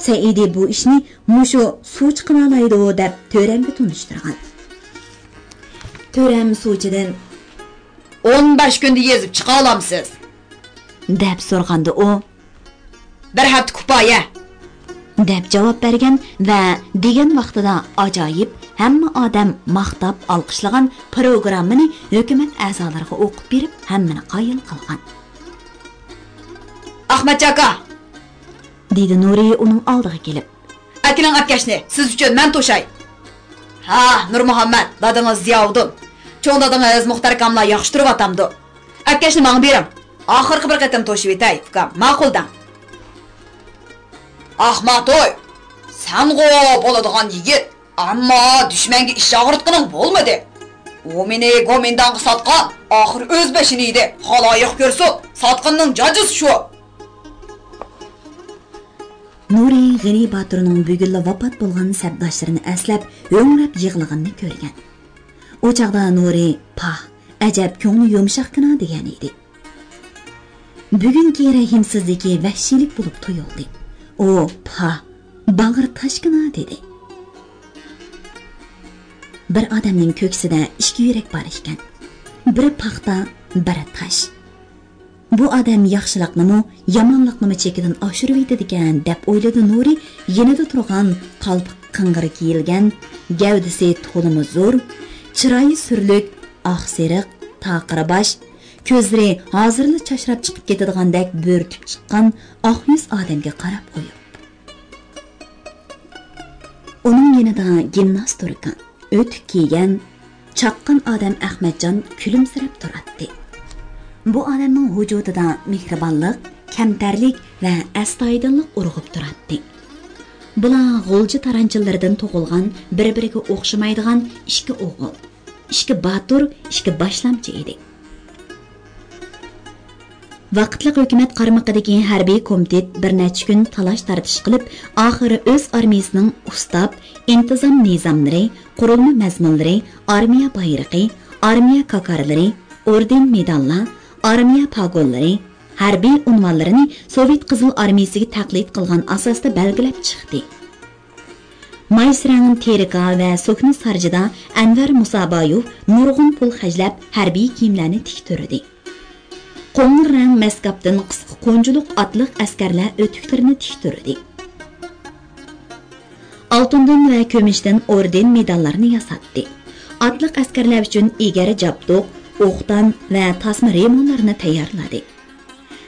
سەئىدى بۇ ئىشنى مۇشۇ سۇچى قىلالايدۇ دەپ تۆرەمگە تونۇشتۇرغان. تۆرەم سۇچىدىن، ئون بەش كۈندە يېزىپ چىقالامسىز؟ دەپ سورىغاندا ئۇ، بىر ھەپتە كۇپايە، دەپ جاۋاب بەرگەن ۋە دېگەن ۋاقتىدا ئاجايىپ ھەممە ئادەم ماختاپ ئالقىشلىغان پروگراممىنى ھۆكۈمەت ئەزالىرىغا ئوقۇپ بېرىپ، ھەممىنى قايىل قىلغان. ئەخمەتجان ئاكا! دېدى نۇرى ئۇنىڭ ئالدىغا كېلىپ. ئەكېلىڭ ئەپكەشنى، سىز ئۈچۈن مەن توشاي. ھا، نۇرمۇھەممەت، دادىڭىز زىياۋۇدۇن. چوڭ دادىڭىز مۇختەر ئاكاملار ياخشى تۇرۇۋاتامدۇ؟ ئەپكەشنى ماڭا بېرىڭ. ئاخىرقى بىر قېتىم توشۇۋېتەي، ئۇكام، ماقۇل دەڭ. ئەخمەتئوي، سەنغۇ بولىدىغان يىگىت، ئەمما دۈشمەنگە ئىچ ئاغرىتقىنىڭ بولمىدى. ئۇ مېنى گومىنداڭغا ساتقان، ئاخىر ئۆز بېشىنى يېدى، خالايىق كۆرسۇن، ساتقىنىنىڭ جاجىسى شۇ. نۇرى غېنى باتۇرنىڭ بۈگۈنلا ۋاپات بولغان سەپداشلىرىنى ئەسلەپ، ھۆڭرەپ يىغلىغىنىنى كۆرگەن. ئۇ چاغدا نۇرى، پاھ، ئەجەب كۆڭلى يۇمشاقكىنا دېگەن ئىدى. بۈگۈنكى رەھىمسىزلىكى ۋەھشىيلىك بولۇپ تۇيۇلدى. ئۇ، پاھ، باغرى تاشكىنا دېدى. بىر ئادەمنىڭ كۆكسىدە ئىككى يۈرەك بار ئىكەن. بىرى پاختا، بىرى تاش. بۇ ئادەم ياخشىلىقنىمۇ، يامانلىقنىمۇ چېكىدىن ئاشۇرۇۋېتىدىكەن، دەپ ئويلىدى نۇرى يېنىدا تۇرغان قالپىقى قىڭغىر كىيىلگەن، گەۋدىسى تولىمۇ زور، چىرايى سۈرلۈك، ئاق سېرىق، تاقىرى باش، كۆزلىرى ھازىرلا چاچراپ چىقىپ كېتىدىغاندەك بۆرتۈپ چىققان ئاق يۈز ئادەمگە قاراپ قويۇپ. ئۇنىڭ يېنىدا گىمناستوركا، ئۆتۈك كىيگەن، چاققان ئادەم ئەخمەتجان كۈلۈمسىرەپ تۇراتتى. بۇ ئادەمنىڭ ۋۇجۇدىدا مېھرىبانلىق، كەمتەرلىك ۋە ئەستايىدىللىق ئۇرغۇپ تۇراتتى. بۇلار غۇلجا تارانچىلىرىدىن تۇغۇلغان، بىر-بىرىگە ئوخشىمايدىغان ئىككى ئوغۇل، ئىككى باتۇر، ئىككى باشلامچى ئىدى. ۋاقىتلىق ھۆكۈمەت قارمىقىدىكى ھەربىي كومىتېت بىر نەچچە كۈن تالاش-تارتىش قىلىپ، ئاخىرى ئۆز ئارمىيىسىنىڭ ئۇستاپ، ئىنتىزام نىزاملىرى، قۇرۇلما مەزمۇنلىرى، ئارمىيە بايرىقى، ئارمىيە كاكارلىرى، ئوردېن-مېداللار، ئارمىيە پاگونلىرى، ھەربىي ئۇنۋانلىرىنى سوۋېت قىزىل ئارمىيىسىگە تەقلىد قىلغان ئاساستا بەلگىلەپ چىقتى. مايسىرەڭ تېرىكا ۋە سوكنا سارجىدا ئەنۋەر مۇسابايوف نۇرغۇن پۇل خەجلەپ، ھەربىي كىيىملەرنى تىكتۈردى. قوڭۇر رەڭ مەسكاپتىن قىسقا قونچىلىق ئاتلىق ئەسكەرلەر ئۆتۈكلىرىنى تىكتۈردى. ئالتۇندىن ۋە كۈمۈشتىن ئوردېن-مېداللارنى ياساتتى. ئاتلىق ئەسكەرلەر ئۈچۈن ئېگەر جابدۇق، ئوقدان ۋە تاسما رېمونلارنى تەييارلىدى.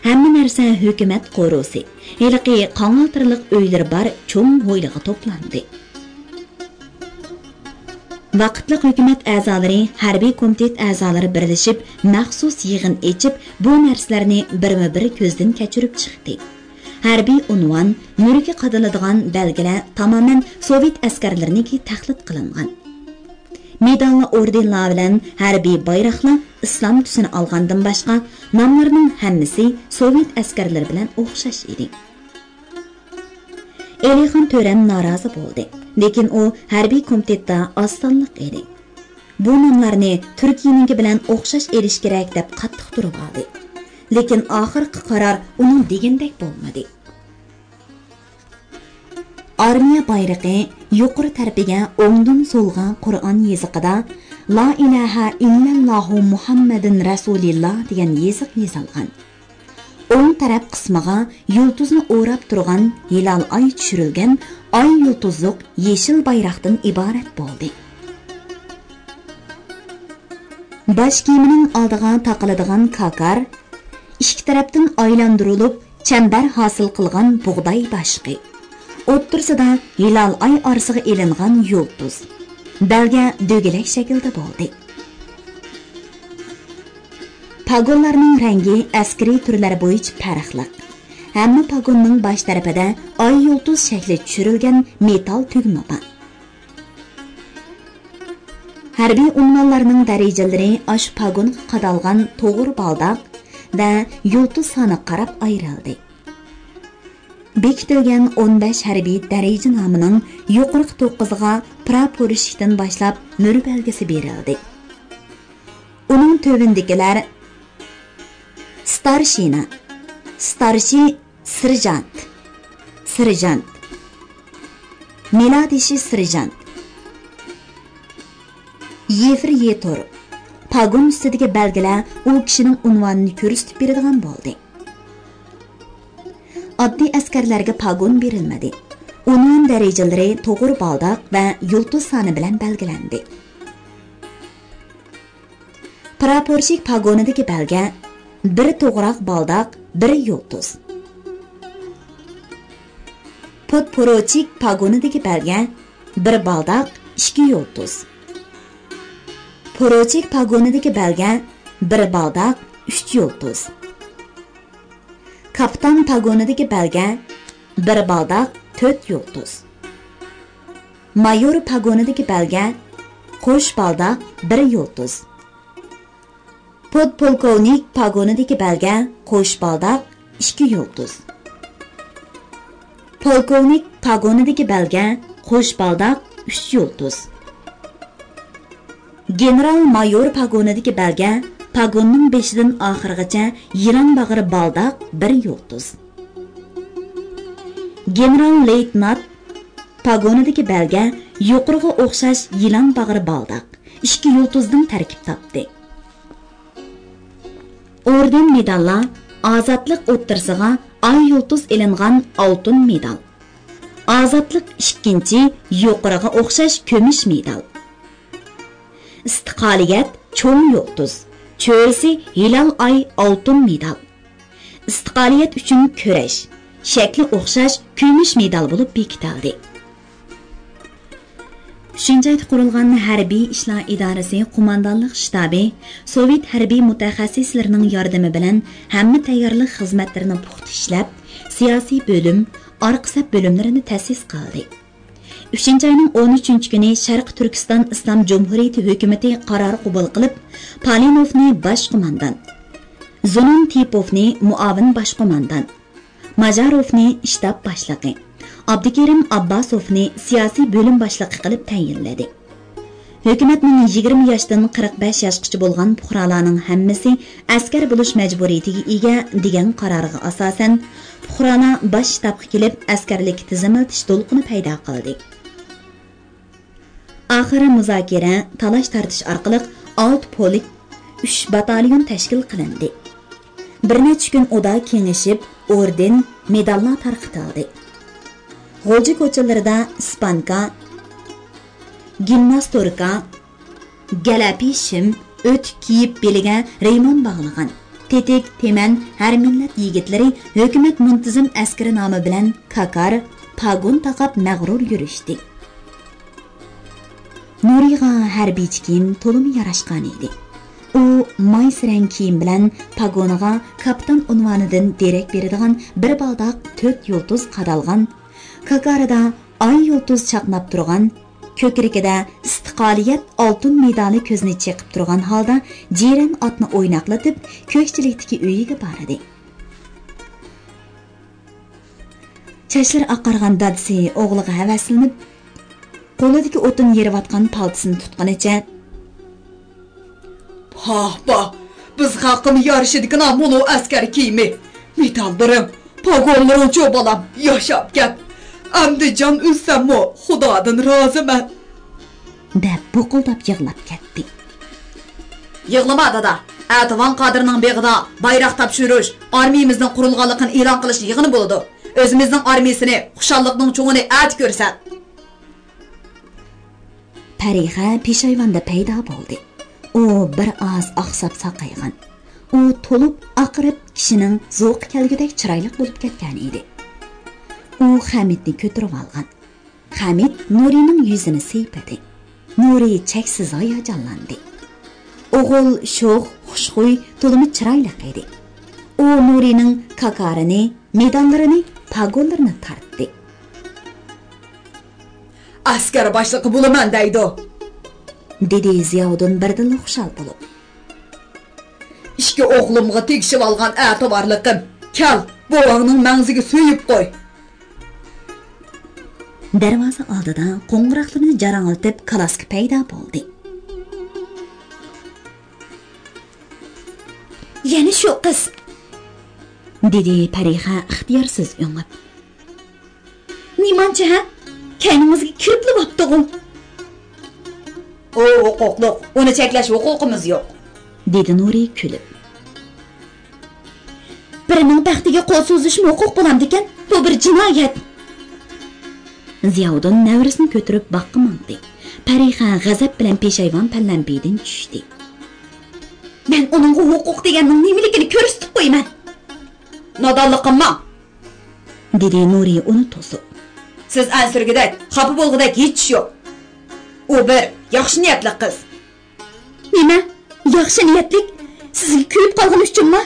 ھەممە نەرسە ھۆكۈمەت قورۇسى، ھېلىقى قاڭالتىرلىق ئۆيلىرى بار چوڭ ھويلىغا توپلاندى. ۋاقىتلىق ھۆكۈمەت ئەزالىرى، ھەربىي كومىتېت ئەزالىرى بىرلىشىپ مەخسۇس يىغىن ئېچىپ، بۇ نەرسىلەرنى بىرمۇبىر كۆزدىن كەچۈرۈپ چىقتى. ھەربىي ئۇنۋان، يۈرىكى قادىلىدىغان بەلگىلەر تامامەن سوۋېت ئەسكەرلىرىنىڭكى تەقلىد قىلىنغان. مېداللار، ئوردېنلار بىلەن ھەربىي بايراقلار ئىسلام تۈسىنى ئالغاندىن باشقا، ناملارنىڭ ھەممىسى سوۋېت ئەسكەرلىرى بىلەن ئوخشاش ئىدى. ئېلىخان تۆرەم نارازى بولدى، لېكىن ئۇ ھەربىي كومىتېتتا ئاز سانلىق ئىدى. بۇ ناملارنى تۈركىيەنىڭكى بىلەن ئوخشاش ئېلىش كېرەك دەپ قاتتىق تۇرۇۋالدى. لېكىن ئاخىرقى قارار ئۇنىڭ دېگىنىدەك بولمىدى. ئارمىيە بايرىقى يۇقىرى تەرىپىگە ئوڭدىن سولغا قۇرئان يېزىقىدا «لا ئىلاھە ئىللەللاھۇ مۇھەممەدۇن رەسۇلىللا» دېگەن يېزىق يېزىلغان. ئوڭ تەرەپ قىسمىغا يۇلتۇزنى ئوراپ تۇرغان ھىلال ئاي چۈشۈرۈلگەن ئاي يۇلتۇزلۇق يېشىل بايراقتىن ئىبارەت بولدى. باش كىيىمىنىڭ ئالدىغا تاقىلىدىغان كاكار، ئىككى تەرەپتىن ئايلاندۇرۇلۇپ چەمبەر ھاسىل قىلغان بۇغداي باشقى، ئوتتۇرىسىدا ھىلال ئاي ئارىسىغا ئېلىنغان يۇلتۇز، بەلگە دۆگىلەك شەكىلدە بولدى. پاگونلارنىڭ رەڭگى ئەسكىرىي تۈرلەر بويىچە پەرقلىق. ھەممە پاگوننىڭ باش تەرىپىدە ئاي يۇلتۇز شەكلى چۈشۈرۈلگەن مېتال تۈگمە بار. ھەربىي ئۇنۋانلارنىڭ دەرىجىلىرى ئاشۇ پاگونغا قادالغان توغرا بالداق ۋە يۇلتۇز سانىغا قاراپ ئايرىلدى. بېكىتىلگەن ئون بەش ھەربىي دەرىجىنامىنىڭ يۇقىرىقى توققۇزىغا پراپورشىكتىن باشلاپ مۈر بەلگىسى بېرىلدى. ئۇنىڭ تۆۋىنىدىكىلەر: ستارشىنا، ستارشى، سېرژانت، سېرژانت، مىلادىشى سېرژانت، يېفرېيتور. پاگون ئۈستىدىكى بەلگىلەر ئۇ كىشىنىڭ ئۇنۋانىنى كۆرسىتىپ بېرىدىغان بولدى. ئاددىي ئەسكەرلەرگە پاگون بېرىلمىدى. ئۇنۋان دەرىجىلىرى توغرا بالداق ۋە يۇلتۇز سانى بىلەن بەلگىلەندى. پراپورشىك پاگونىدىكى بەلگە: بىر توغراق بالداق، بىر يۇلتۇز. پودپوروچىك پاگونىدىكى بەلگە: بىر بالداق، ئىككى يۇلتۇز. پوروچىك پاگونىدىكى بەلگە: بىر بالداق، ئۈچ يۇلتۇز. كاپىتان پاگونىدىكى بەلگە: بىر بالداق، تۆت يۇلتۇز. مايور پاگونىدىكى بەلگە: قوش بالداق، بىر يۇلتۇز. پودپولكوۋنىك پاگونىدىكى بەلگە: قوش بالداق، ئىككى يۇلتۇز. پولكوۋنىك پاگونىدىكى بەلگە: قوش بالداق، ئۈچ يۇلتۇز. گېنېرال مايور پاگونىدىكى بەلگە: پاگوننىڭ بېشىدىن ئاخىرىغىچە يىلان باغرى بالداق، بىر يۇلتۇز. گېنېرال لېيتېنانت پاگونىدىكى بەلگە: يۇقىرىغا ئوخشاش يىلان باغرى بالداق، ئىككى يۇلتۇزدىن تەركىب تاپتى. ئوردېن مېداللار: ئازادلىق ئوتتۇرىسىغا ئاي يۇلتۇز ئېلىنغان ئالتۇن مېدال. ئازادلىق ئىككىنچى، يۇقىرىغا ئوخشاش كۈمۈش مېدال. ئىستىقلالىيەت چوڭ يۇلتۇز، چۆرىسى ھىلال ئاي ئالتۇن مېدال. ئىستىقلالىيەت ئۈچۈن كۈرەش، شەكلى ئوخشاش كۈمۈش مېدال بولۇپ بېكىتىلدى. ئۈچىنچى ئايدا قۇرۇلغان ھەربىي ئىشلار ئىدارىسى قوماندانلىق شتابى سوۋېت ھەربىي مۇتەخەسسىسلىرىنىڭ ياردىمى بىلەن ھەممە تەييارلىق خىزمەتلىرىنى پۇختا ئىشلەپ، سىياسىي بۆلۈم، ئارقا سەپ بۆلۈملىرىنى تەسىس قىلدى. ئۈچىنچى ئاينىڭ ئون ئۈچىنچى كۈنى شەرقىي تۈركىستان ئىسلام جۇمھۇرىيىتى ھۆكۈمىتى قارار قوبۇل قىلىپ، پالىنوفنى باش قوماندان، زۇنۇن تىپوفنى مۇئاۋىن باش قوماندان، ماژاروفنى شتاب باشلىقى، ئابدۇكېرىم ئابباسوفنى سىياسىي بۆلۈم باشلىقى قىلىپ تەيىنلىدى. ھۆكۈمەتنىڭ يىگىرمە ياشتىن قىرىق بەش ياشقىچە بولغان پۇقرالارنىڭ ھەممىسى ئەسكەر بولۇش مەجبۇرىيىتىگە ئىگە دېگەن قارارغا ئاساسەن، پۇقرالار باش شتابقا كېلىپ، ئەسكەرلىككە تىزىملىتىش دولقۇنى پەيدا قىلدى. ئاخىرى مۇزاكىرە، تالاش-تارتىش ئارقىلىق ئالتە پولك، ئۈچ باتاليون تەشكىل قىلىندى. بىر نەچچە كۈن ئۇدا كېڭىشىپ، ئوردېن، مېداللار تارقىتىلدى. غۇلجا كوچىلىرىدا ئىسپانكا، گىمناستوركا، گەلەپى شىم، ئۆتۈك كىيىپ بېلىگە رىمون باغلىغان، تېتىك، تېمەن، ھەر مىللەت يىگىتلىرى ھۆكۈمەت مۇنتىزىم ئەسكىرى نامى بىلەن كاكار، پاگون تاقاپ مەغرۇر يۈرۈشتى. نۇرىغا ھەربىيچە كىيىم تولىمۇ ياراشقان ئىدى. ئۇ مايسا رەڭ كىيىم بىلەن پاگونىغا كاپىتان ئۇنۋانىدىن دېرەك بېرىدىغان بىر بالداق تۆت يۇلتۇز قادالغان، كاكارىدا ئاي يۇلتۇز چاقناپ تۇرغان، كۆكرىكىدە ئىستىقلالىيەت ئالتۇن مېدالى كۆزىنى چېقىپ تۇرغان ھالدا جىرەن ئاتنى ئويناقلىتىپ، كۆكچىلىكتىكى ئۆيىگە باردى. چاچلىرى ئاقارغان دادىسى ئوغلىغا ھەۋەسلىنىپ، قولىدىكى ئوتۇن يېرىۋاتقان پالتىسىنى تۇتقىنىچە، پاھ، پاھ، بىز خەققىمۇ يارىشىدىكىنا مۇنۇ ئەسكەر كىيىمى. مېداللىرىڭ، پاگونلىرىڭچۇ بالام، ياشاپ كەت. ئەمدى جان ئۈزسەممۇ خۇدادىن رازىمەن. دەپ بۇقۇلداپ يىغلاپ كەتتى. يىغلىما دادا، ئەتە ۋاڭ قادىرنىڭ بېغىدا بايراق تاپشۇرۇش، ئارمىيىمىزنىڭ قۇرۇلغانلىقىنى ئېلان قىلىش يىغىنى بولىدۇ. ئۆزىمىزنىڭ ئارمىيىسىنى، خۇشاللىقنىڭ چوڭىنى ئەتە كۆرىسەن. پەرىخە پېشايۋاندا پەيدا بولدى. ئۇ بىر ئاز ئاقساپ ساقايغان. ئۇ تولۇپ، ئاقىرىپ، كىشىنىڭ زوقى كەلگۈدەك چىرايلىق بولۇپ كەتكەن ئىدى. ئۇ خەمىتنى كۆتۈرۈۋالغان. خەمىت نۇرىنىڭ يۈزىنى سىيپىدى. نۇرى چەكسىز ھاياجانلاندى. ئوغۇل شوخ، خۇشخۇي، تولىمۇ چىرايلىق ئىدى. ئۇ نۇرىنىڭ كاكارىنى، مېداللىرىنى، پاگونلىرىنى تارتتى. ئەسكەر باشلىقى بولىمەن دەيدۇ، دېدى زىياۋۇدۇن بىردىنلا خۇشال بولۇپ. ئىككى ئوغلۇمغا تېگىشىۋالغان ئەتىۋارلىقىم. كەل، بوۋاڭنىڭ مەڭزىگە سۆيۈپ قوي. دەرۋازا ئالدىدا قوڭغۇراقلىرىنى جاراڭلىتىپ كالاسكا پەيدا بولدى. يەنە شۇ قىز، دېدى پەرىخە ئىختىيارسىز ئۆڭۈپ. نېمانچە ھە؟ كەينىڭىزگە كىرىپلا بوپتىغۇ. ئۇ ھوقۇقلۇق، ئۇنى چەكلەش ھوقۇقىمىز يوق، دېدى نۇرى كۈلۈپ. بىرىنىڭ بەختىگە قول سوزۇشمۇ ھوقۇق بولامدىكەن؟ بۇ بىر جىنايەت. زىياۋۇدۇن نەۋرىسىنى كۆتۈرۈپ باغقا ماڭدى. پەرىخە غەزەپ بىلەن پېشايۋان پەللەمپىيىدىن چۈشتى. مەن ئۇنىڭغا ھوقۇق دېگەننىڭ نېمىلىكىنى كۆرسىتىپ قويىمەن. نادانلىق قىلماڭ، دېدى نۇرى ئۇنى توسۇپ. سىز ئەنسىرىگۈدەك، خاپا بولغۇدەك ھېچ ئىش يوق. ئۇ بىر ياخشى نىيەتلىك قىز. نېمە؟ ياخشى نىيەتلىك؟ سىزگە كۆيۈپ قالغىنى ئۈچۈنمۇ؟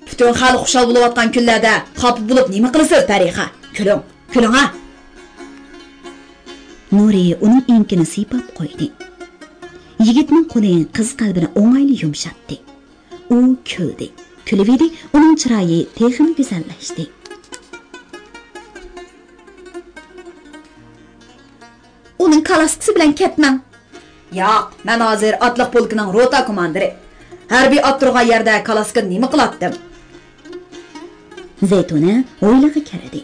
پۈتۈن خەلق خۇشال بولۇۋاتقان كۈنلەردە خاپا بولۇپ نېمە قىلىسىز، پەرىخە؟ كۈلۈڭ، كۈلۈڭ ھە! نۇرى ئۇنىڭ ئېڭىكىنى سىيپاپ قويدى. يىگىتنىڭ قولى قىز قەلبىنى ئوڭايلا يۇمشاتتى. ئۇ كۈلدى. كۈلۈۋىدى، ئۇنىڭ چىرايى تېخىمۇ گۈزەللەشتى. ئۇنىڭ كالاسكىسى بىلەن كەتمەڭ. ياق، مەن ھازىر ئاتلىق پولكىنىڭ روتا كوماندىرى. ھەربىي ئات تۇرغان يەردە كالاسكىنى نېمە قىلاتتىم؟ زەيتۇنە ھويلىغا كىردى.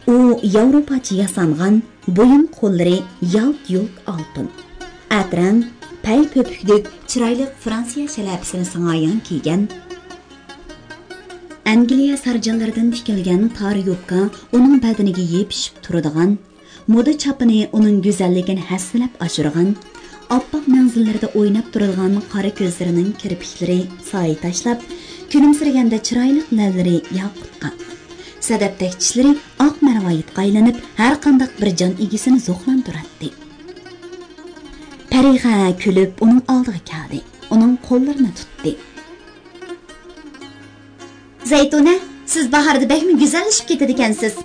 ئۇ ياۋروپاچە ياسانغان بۇيۇم قوللىرى يالت-يۇلت ئالتۇن، ئەترەڭ، پەي پۆپۈكلۈك چىرايلىق فرانسىيە شەلەپىسىنى سىڭايان كىيگەن، ئەنگلىيە سارجانلىرىدىن تىكىلگەن تار يوپكا ئۇنىڭ بەدىنىگە يېپىشىپ تۇرىدىغان، مودا چاپىنى ئۇنىڭ گۈزەللىكىنى ھەسسىلەپ ئاشۇرغان، ئاپئاق مەڭزىلىرىدە ئويناپ تۇرىدىغان قارا كۆزلىرىنىڭ كىرپىكلىرى سايە تاشلاپ، كۈلۈمسىرىگەندە چىرايلىق لەۋلىرى ياقۇتقا، سەدەپتەك چىشلىرى ئاق مەرۋايىتقا ئايلىنىپ، ھەرقانداق بىر جان ئىگىسىنى زوقلاندۇراتتى. پەرىخە كۈلۈپ ئۇنىڭ ئالدىغا كەلدى، ئۇنىڭ قوللىرىنى تۇتتى. زەيتۇنە، سىز باھاردا بەكمۇ گۈزەللىشىپ كېتىدىكەنسىز،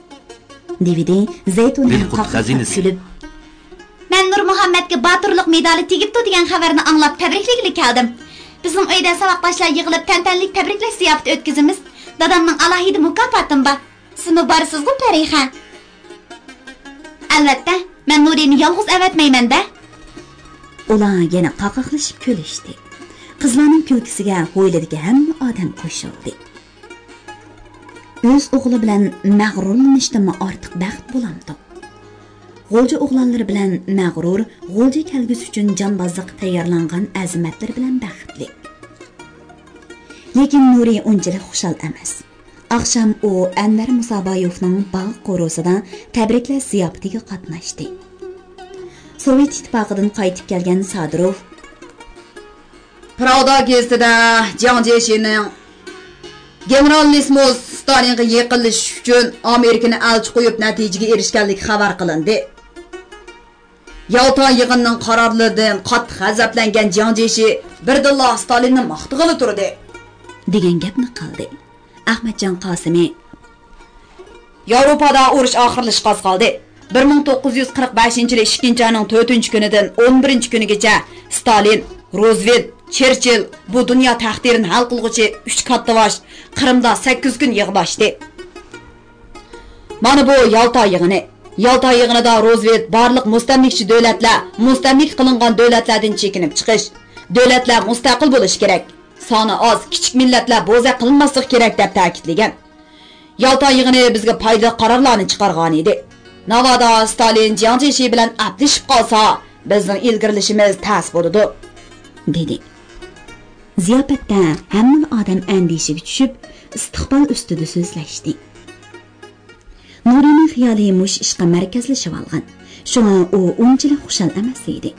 دېۋىدى زەيتۇنە قاقاقلاپ كۈلۈپ. مەن نۇرمۇھەممەتكە باتۇرلۇق مېدالى تېگىپتۇ دېگەن خەۋەرنى ئاڭلاپ تەبرىكلىگىلى كەلدىم. بىزنىڭ ئۆيدە ساۋاقداشلار يىغىلىپ تەنتەنىلىك تەبرىكلەش زىياپىتى ئۆتكۈزىمىز. دادامنىڭ ئالاھىدە مۇكاپاتىمۇ بار. سىزمۇ بارىسىزغۇ، پەرىخە؟ ئەلۋەتتە، مەن نۇرىنى يالغۇز ئەۋەتمەيمەن-دە. ئۇلار يەنە قاقاقلىشىپ كۈلۈشتى. قىزلارنىڭ كۈلكىسىگە ھويلىدىكى ھەممە ئادەم قوشۇلدى. ئۆز ئوغلى بىلەن مەغرۇرلىنىشتىنمۇ ئارتۇق بەخت بولامدۇ؟ غۇلجا ئوغلانلىرى بىلەن مەغرۇر، غۇلجا كەلگۈسى ئۈچۈن جانبازلىققا تەييارلانغان ئەزىمەتلىرى بىلەن بەختلىك. لېكىن نۇرى ئۇنچىلىك خۇشال ئەمەس. ئاخشام ئۇ ئەنۋەر مۇسابايېۋنىڭ باغ قورۇسىدا تەبرىكلەش زىياپىتىگە قاتناشتى. سوۋېت ئىتتىپاقىدىن قايتىپ كەلگەن سادىروف، پىراۋدا گېزىتىدە جياڭ جيېشىنىڭ گېنېرالىسسىموس ستالىنغا يېقىنلىشىش ئۈچۈن ئامېرىكىنى ئەلچى قويۇپ نەتىجىگە ئېرىشكەنلىكى خەۋەر قىلىندى. يالتا يىغىنىنىڭ قارارلىرىدىن قاتتىق غەزەپلەنگەن جياڭ جيېشى بىردىنلا ستالىننى ماختىغىلى تۇردى، دېگەن گەپنى قىلدى. ئەخمەتجان قاسىمى، ياۋروپادا ئۇرۇش ئاخىرلىشىشقا ئاز قالدى. بىر مىڭ توققۇز يۈز قىرىق بەشىنچى يىلى ئىككىنچى ئاينىڭ تۆتىنچى كۈنىدىن ئون بىرىنچى كۈنىگىچە ستالىن، روزۋېلت، چېرچىل بۇ دۇنيا تەقدىرىنى ھەل قىلغۇچى ئۈچ كاتتىباش قىرىمدا سەككىز كۈن يىغىن ئاچتى. مانا بۇ يالتا يىغىنى. يالتا يىغىنىدا روزۋېلت بارلىق مۇستەملىكىچى دۆلەتلەر مۇستەملىكە قىلىنغان دۆلەتلەردىن چېكىنىپ چىقىش، دۆلەتلەر مۇستەقىل بولۇشى كېرەك، سانى ئاز، كىچىك مىللەتلەر بوزەك قىلىنماسلىقى كېرەك، دەپ تەكىتلىگەن. يالتا يىغىنى بىزگە پايدىلىق قارارلارنى چىقارغانىدى. ناۋادا ستالىن جياڭ جيېشى بىلەن ئەپلىشىپ قالسا، بىزنىڭ ئىلگىرىلىشىمىز تەس بولىدۇ، دېدى. زىياپەتتە ھەممىلا ئادەم ئەندىشىگە چۈشۈپ، ئىستىقبال ئۈستىدە سۆزلەشتى. نۇرىنىڭ خىيالى مۇشۇ ئىشقا مەركەزلىشىۋالغان، شۇڭا ئۇ ئۇنچىلىك خۇشال ئەمەس ئىدى.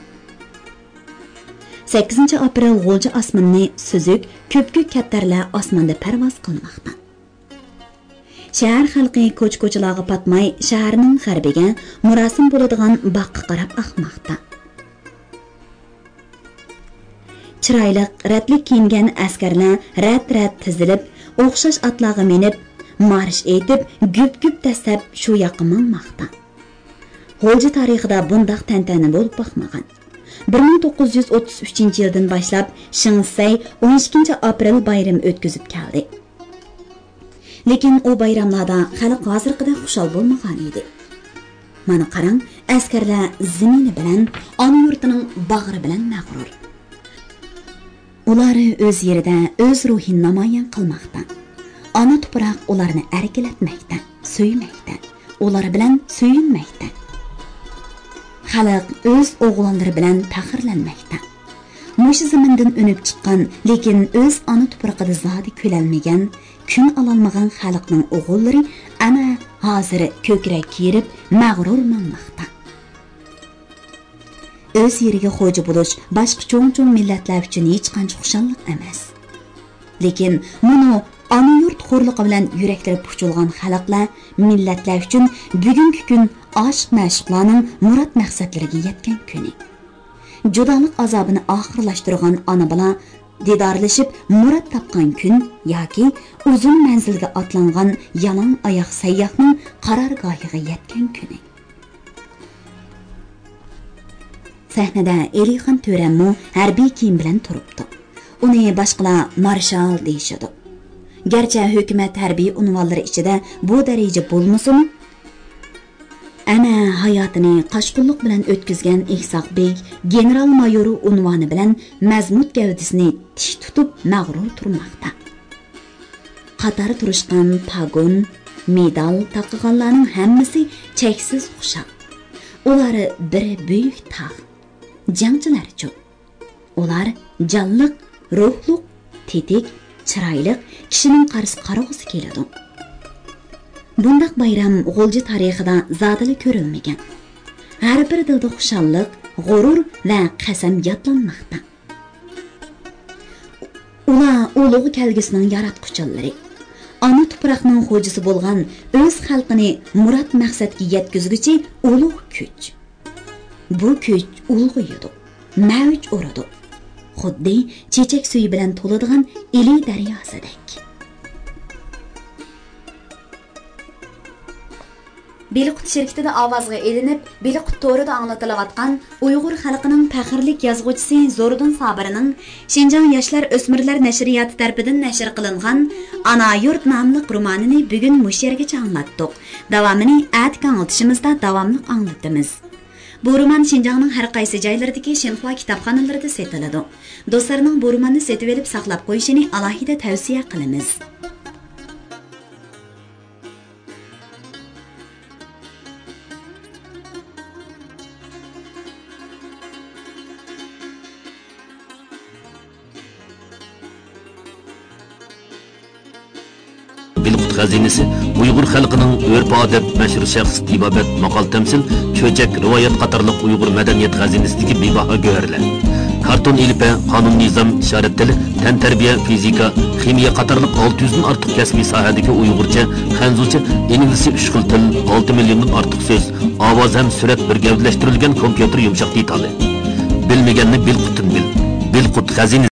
سەككىزىنچى ئاپرېل غۇلجا ئاسمىنىنى سۈزۈك، كۆپكۆك كەپتەرلەر ئاسماندا پەرۋاز قىلماقتا. شەھەر خەلقى كوچا-كوچىلارغا پاتماي، شەھەرنىڭ غەربىگە مۇراسىم بولىدىغان باغقا قاراپ ئاقماقتا. چىرايلىق، رەتلىك كىيىنگەن ئەسكەرلەر رەت-رەت تىزىلىپ، ئوخشاش ئاتلارغا مىنىپ، مارش ئېيتىپ، گۈپ-گۈپ دەسسەپ شۇ ياققا ماڭماقتا. غۇلجا تارىخىدا بۇنداق تەنتەنە بولۇپ باقمىغان. بىر مىڭ توققۇز يۈز ئوتتۇز ئۈچىنچى يىلدىن باشلاپ شېڭ سەي ئون ئىككىنچى ئاپرېل بايرىمى ئۆتكۈزۈپ كەلدى. لېكىن ئۇ بايراملاردا خەلق ھازىرقىدەك خۇشال بولمىغان ئىدى. مانا قاراڭ، ئەسكەرلەر زېمىنى بىلەن، ئانا يۇرتىنىڭ باغرى بىلەن مەغرۇر. ئۇلار ئۆز يېرىدە ئۆز روھىنى نامايان قىلماقتا. ئانا تۇپراق ئۇلارنى ئەركىلەتمەكتە، سۆيمەكتە، ئۇلار بىلەن سۆيۈنمەكتە. خەلق ئۆز ئوغلانلىرى بىلەن پەخىرلەنمەكتە. مۇشۇ زېمىندىن ئۈنۈپ چىققان، لېكىن ئۆز ئانا تۇپرىقىدا زادى كۈلەلمىگەن، كۈن ئالالمىغان خەلقنىڭ ئوغۇللىرى ئەنە ھازىر كۆكرەك كېرىپ، مەغرۇر ماڭماقتا. ئۆز يېرىگە خوجا بولۇش باشقا چوڭ-چوڭ مىللەتلەر ئۈچۈن ھېچقانچە خۇشاللىق ئەمەس. لېكىن مۇنۇ ئانا يۇرت خورلۇقى بىلەن يۈرەكلىرى پۇچۇلغان خەلقلەر، مىللەتلەر ئۈچۈن بۈگۈنكى كۈن ئاشىق-مەشۇقلارنىڭ مۇراد-مەقسەتلىرىگە يەتكەن كۈنى. جۇدالىق ئازابىنى ئاخىرلاشتۇرغان ئانا-بالا دىدارلىشىپ مۇراد تاپقان كۈن ياكى ئۇزۇن مەنزىلگە ئاتلانغان يالاڭ ئاياق سەيياھنىڭ قارارگاھىغا يەتكەن كۈنى. سەھنىدە ئېلىخان تۆرەممۇ ھەربىي كىيىم بىلەن تۇرۇپتۇ. ئۇنى باشقىلار مارشال دېيىشىدۇ. گەرچە ھۆكۈمەت ھەربىي ئۇنۋانلىرى ئىچىدە بۇ دەرىجە بولمىسىمۇ، ئەنە ھاياتىنى قاچقۇنلۇق بىلەن ئۆتكۈزگەن ئىسھاق بېگ گېنېرال مايورى ئۇنۋانى بىلەن مەزمۇت گەۋدىسىنى تىك تۇتۇپ مەغرۇر تۇرماقتا. قاتار تۇرۇشقان پاگون، مېدال تاقىغانلارنىڭ ھەممىسى چەكسىز خۇشال. ئۇلار بىر بۈيۈك تاغ. جەڭچىلەرچۇ؟ ئۇلار جانلىق، روھلۇق، تېتىك، چىرايلىق، كىشىنىڭ قارىسا قارىغۇسى كېلىدۇ. بۇنداق بايرام غۇلجا تارىخىدا زادىلا كۆرۈلمىگەن. ھەر بىر دىلدا خۇشاللىق، غۇرۇر ۋە قەسەم يادلانماقتا. ئۇلار ئۇلۇغ كەلگۈسىنىڭ ياراتقۇچىلىرى. ئانا تۇپراقنىڭ خوجىسى بولغان ئۆز خەلقىنى مۇراد مەقسەتكە يەتكۈزگۈچى ئۇلۇغ كۈچ. بۇ كۈچ ئۇلغىيىدۇ، مەۋج ئۇرىدۇ. خۇددى چېچەك سۈيى بىلەن تولىدىغان ئىلى دەرياسىدەك. بىلقۇت شىركىتىدە ئاۋازغا ئېلىنىپ، بىلقۇت تورىدا ئاڭلىتىلىۋاتقان ئۇيغۇر خەلقىنىڭ پەخىرلىك يازغۇچىسى زوردۇن سابىرنىڭ شىنجاڭ ياشلار ئۆسمۈرلەر نەشرىياتى تەرىپىدىن نەشر قىلىنغان ئانا يۇرت ناملىق رومانىنى بۈگۈن مۇشۇ يەرگىچە ئاڭلاتتۇق. داۋامىنى ئەتىكى ئاڭلىتىشىمىزدا داۋاملىق ئاڭلىتىمىز. بۇ رومان شىنجاڭنىڭ ھەر قايسى جايلىرىدىكى شىنخۇا كىتابخانىلىرىدا سېتىلىدۇ. دوستلارنىڭ بۇ روماننى سېتىۋېلىپ ساقلاپ قويۇشىنى ئالاھىدە تەۋسىيە قىلىمىز. بىلقۇت خەزىنىسى ئۇيغۇر خەلقىنىڭ ئۆرپ-ئادەت، مەشھۇر شەخس، تېبابەت، ماقال-تەمسىل، چۆچەك، رىۋايەت قاتارلىق ئۇيغۇر مەدەنىيەت خەزىنىسىدىكى بىباھا گۆھەرلەر. كارتون ئېلىپبە، قانۇن-نىزام، ئىشارەت تىلى، تەنتەربىيە، فىزىكا، خىمىيە قاتارلىق ئالتە يۈزدىن ئارتۇق كەسپىي ساھەدىكى ئۇيغۇرچە، خەنزۇچە، ئىنگلىزچە ئۈچ خىل تىل، ئالتە مىليوندىن ئارتۇق سۆز، ئاۋاز ھەم سۈرەت بىر گەۋدىلەشتۈرۈلگەن كومپيۇتېر يۇمشاق دېتالى. بىلمىگەننى بىلقۇتتىن بىل. بىلقۇت خەزىنىسى.